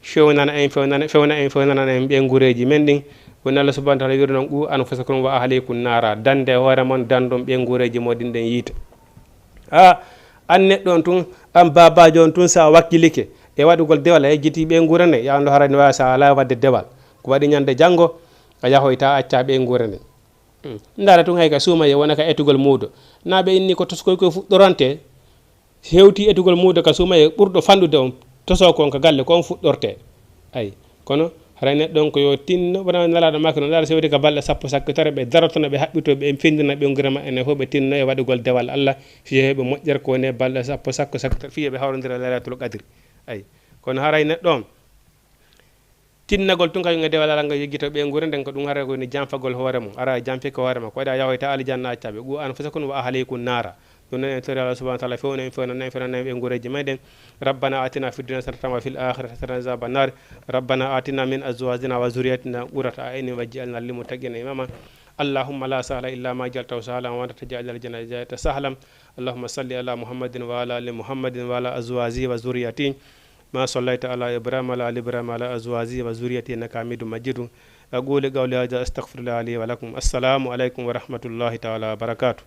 Fewnana en, fewnana, fewna en, fewnana en ɓeyngureeji men ɗin. Woni Allah subhanahu wa ta'ala wiri non, "Qu anfusakum wa ahlikum nara." Dande hoore mon, dandon ɓeyngureeji moɗon ɗin yiite. A, an neɗɗo on tun, an baabaajo on tun, sa wakkilike e waɗugol dewal, a yejjiti ɓeynguure nden, ya on ɗo harani waawi sa alaa waɗde dewal. Ko waɗi ñande janngo, a yahoyta, a acca ɓeynguure nden. Hmm. Ndaara tun hay ka suumayee wona ka etugol muudo. Na ɓe inni ko toskoy koy fuɗɗorante, hewti etugol muudo ka suumayee ɓurɗo fanɗude on, toso ko on ka galle, ko on fuɗɗorte. Ay. Kono haray neɗɗo on ko yo tinno, wona Nelaaɗo maaki no, ndaara si wewti ka balɗe sappo sakkitare, ɓe darotono, ɓe haɓɓito, ɓe findina ɓeynguure maɓɓe nden fof, ɓe tinno e waɗugol dewal Allah, fii yo ɓe moƴƴere ko woni e balɗe sappo sakko sakkitare, fii yo ɓe hawrondira Laylatul Qadri. Ay. Kono haray neɗɗo on, tinnagol tun kañum e dewal Allah ngal yeggito ɓeynguure nden, ko ɗum haray ko woni janfagol hoore mum. Ara janfike hoore ma, ko waɗa yahoyta aljanna acca ɓe. Qu anfusakum wa ahlikum nara. Ɗum noon en tori Allah subhanahu wa ta'ala fewna en, fewna en, fewna en ɓeynguureeji meɗen. Rabbana atina fid dunya hasanatan wa fil akhirati hasanatan wa qina adhaban nar. Rabbana atina min azwajina wa zurriyatina qurrata a'yunin waj'alna lil muttaqina imama. Allahumma la sahla illa ma ja'altahu sahlan wa anta taj'alul hazna idha shi'ta sahlan. Allahumma salli ala Muhammadin wa ala ali Muhammadin wa ala azwajihi wa zurriyatihi. Ma sallaita ala Ibrahim wa ala ali Ibrahim wa ala azwajihi wa zurriyatihi innaka Hamidum Majidun. Aqulu qawli hadha astaghfirullah li wa lakum. Assalamu alaikum wa rahmatullahi ta'ala wa barakatuh.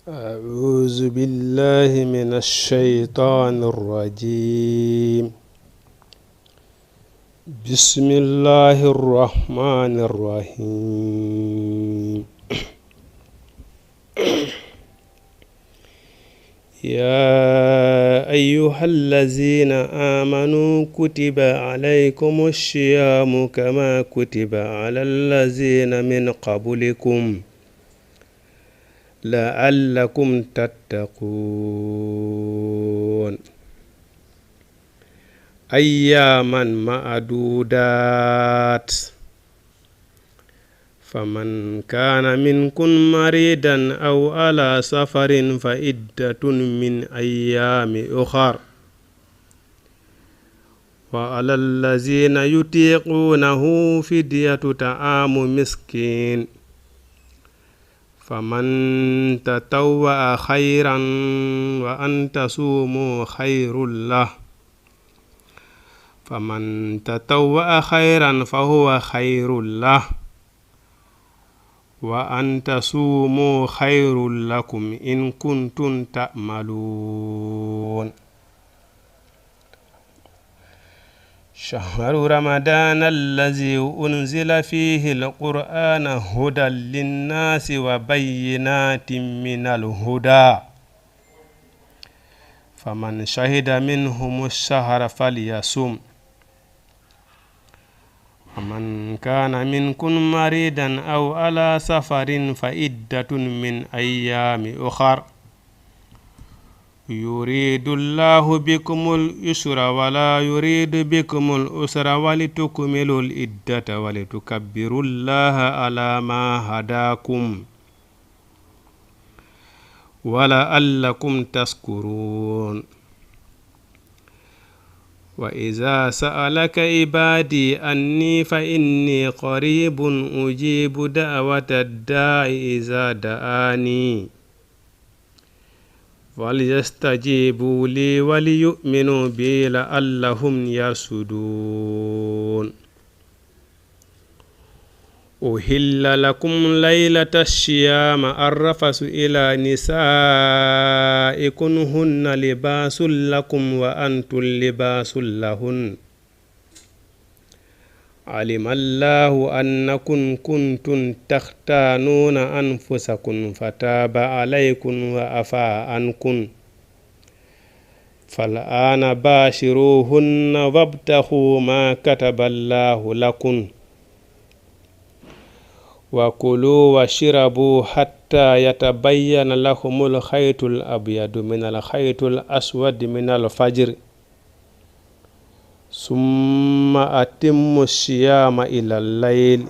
أعوذ بالله من الشيطان الرجيم. بسم الله الرحمن الرحيم. يا أيها الذين آمنوا كتب عليكم الصيام كما كتب على الذين من قبلكم لعلكم تتقون. أياما معدودات، فمن كان منكم مريضا أو على سفر فعدة من أيام أخر، وعلى الذين يطيقونه فدية طعام مسكين، فمن تطوع خيرا وأن تصوموا خير له، فمن تطوع خيرا فهو خير له، وأن تصوموا خير لكم إن كنتم تعلمون. شهر رمضان الذي أنزل فيه القرآن هدى للناس وبينات من الهدى، فمن شهد منكم الشهر فليصمه، ومن كان منكم مريضا أو على سفر فعدة من أيام أخر، يريد الله بكم اليسر ولا يريد بكم العسر ولتكملوا العدة ولتكبروا الله على ما هداكم ولعلكم تشكرون. وإذا سألك عبادي عني فإني قريب أجيب دعوة الداع إذا دعاني فليستجيبوا لي وليؤمنوا بي لعلهم يرشدون. أحل لكم ليلة الصيام الرفث إلى نسائكم هن لباس لكم وأنتم لباس لهن. علم الله أنكم كنتم تختانون أنفسكم فتاب عليكم وعفا عنكم، فالآن باشروهن وابتغوا ما كتب الله لكم، وكلوا واشربوا حتى يتبين لكم الخيط الأبيض من الخيط الأسود من الفجر، ثم أتموا الصيام إلى الليل،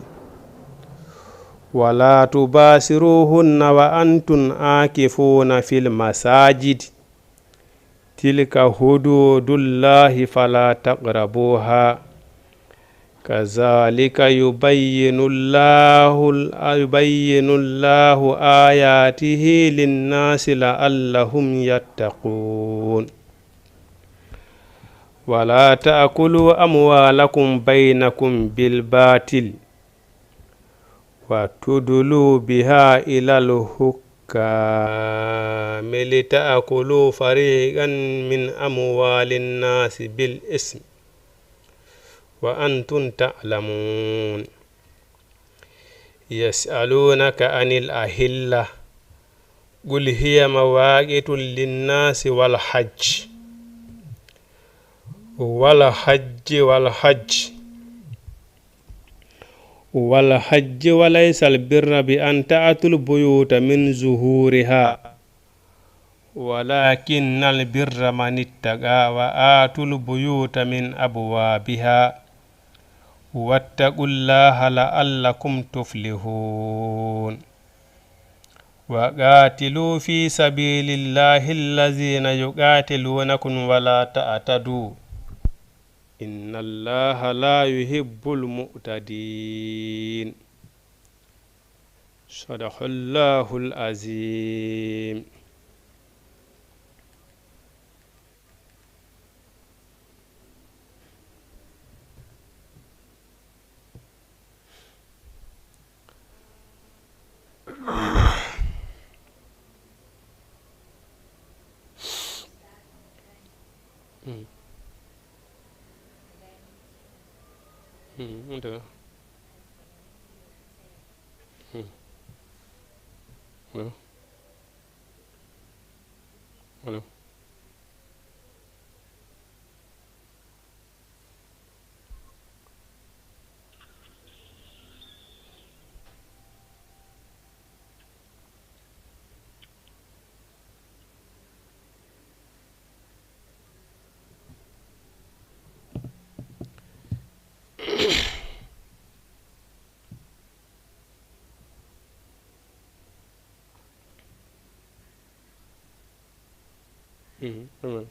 ولا تباشروهن وأنتم عاكفون في المساجد، تلك حدود الله فلا تقربوها، كذلك يبين الله، يبين الله آياته للناس لعلهم يتقون. ولا تأكلوا أموالكم بينكم بالباطل وتدلوا بها إلى الحكام لتأكلوا فريقا من أموال الناس بالإثم وأنتم تعلمون. يسألونك عن الأهلة قل هي مواقيت للناس والحج والحج والحج والحج وليس البر بأن تأتوا البيوت من ظهورها ولكن البر من اتقى وآتوا البيوت من أبوابها واتقوا الله لعلكم تفلحون. وقاتلوا في سبيل الله الذين يقاتلونكم ولا تعتدوا إن الله لا يحب المعتدين. صدق الله العظيم. Mhm. Mhm, ɗum tigi. Mhm. Allo? Allo? Mhm, ɗum woni.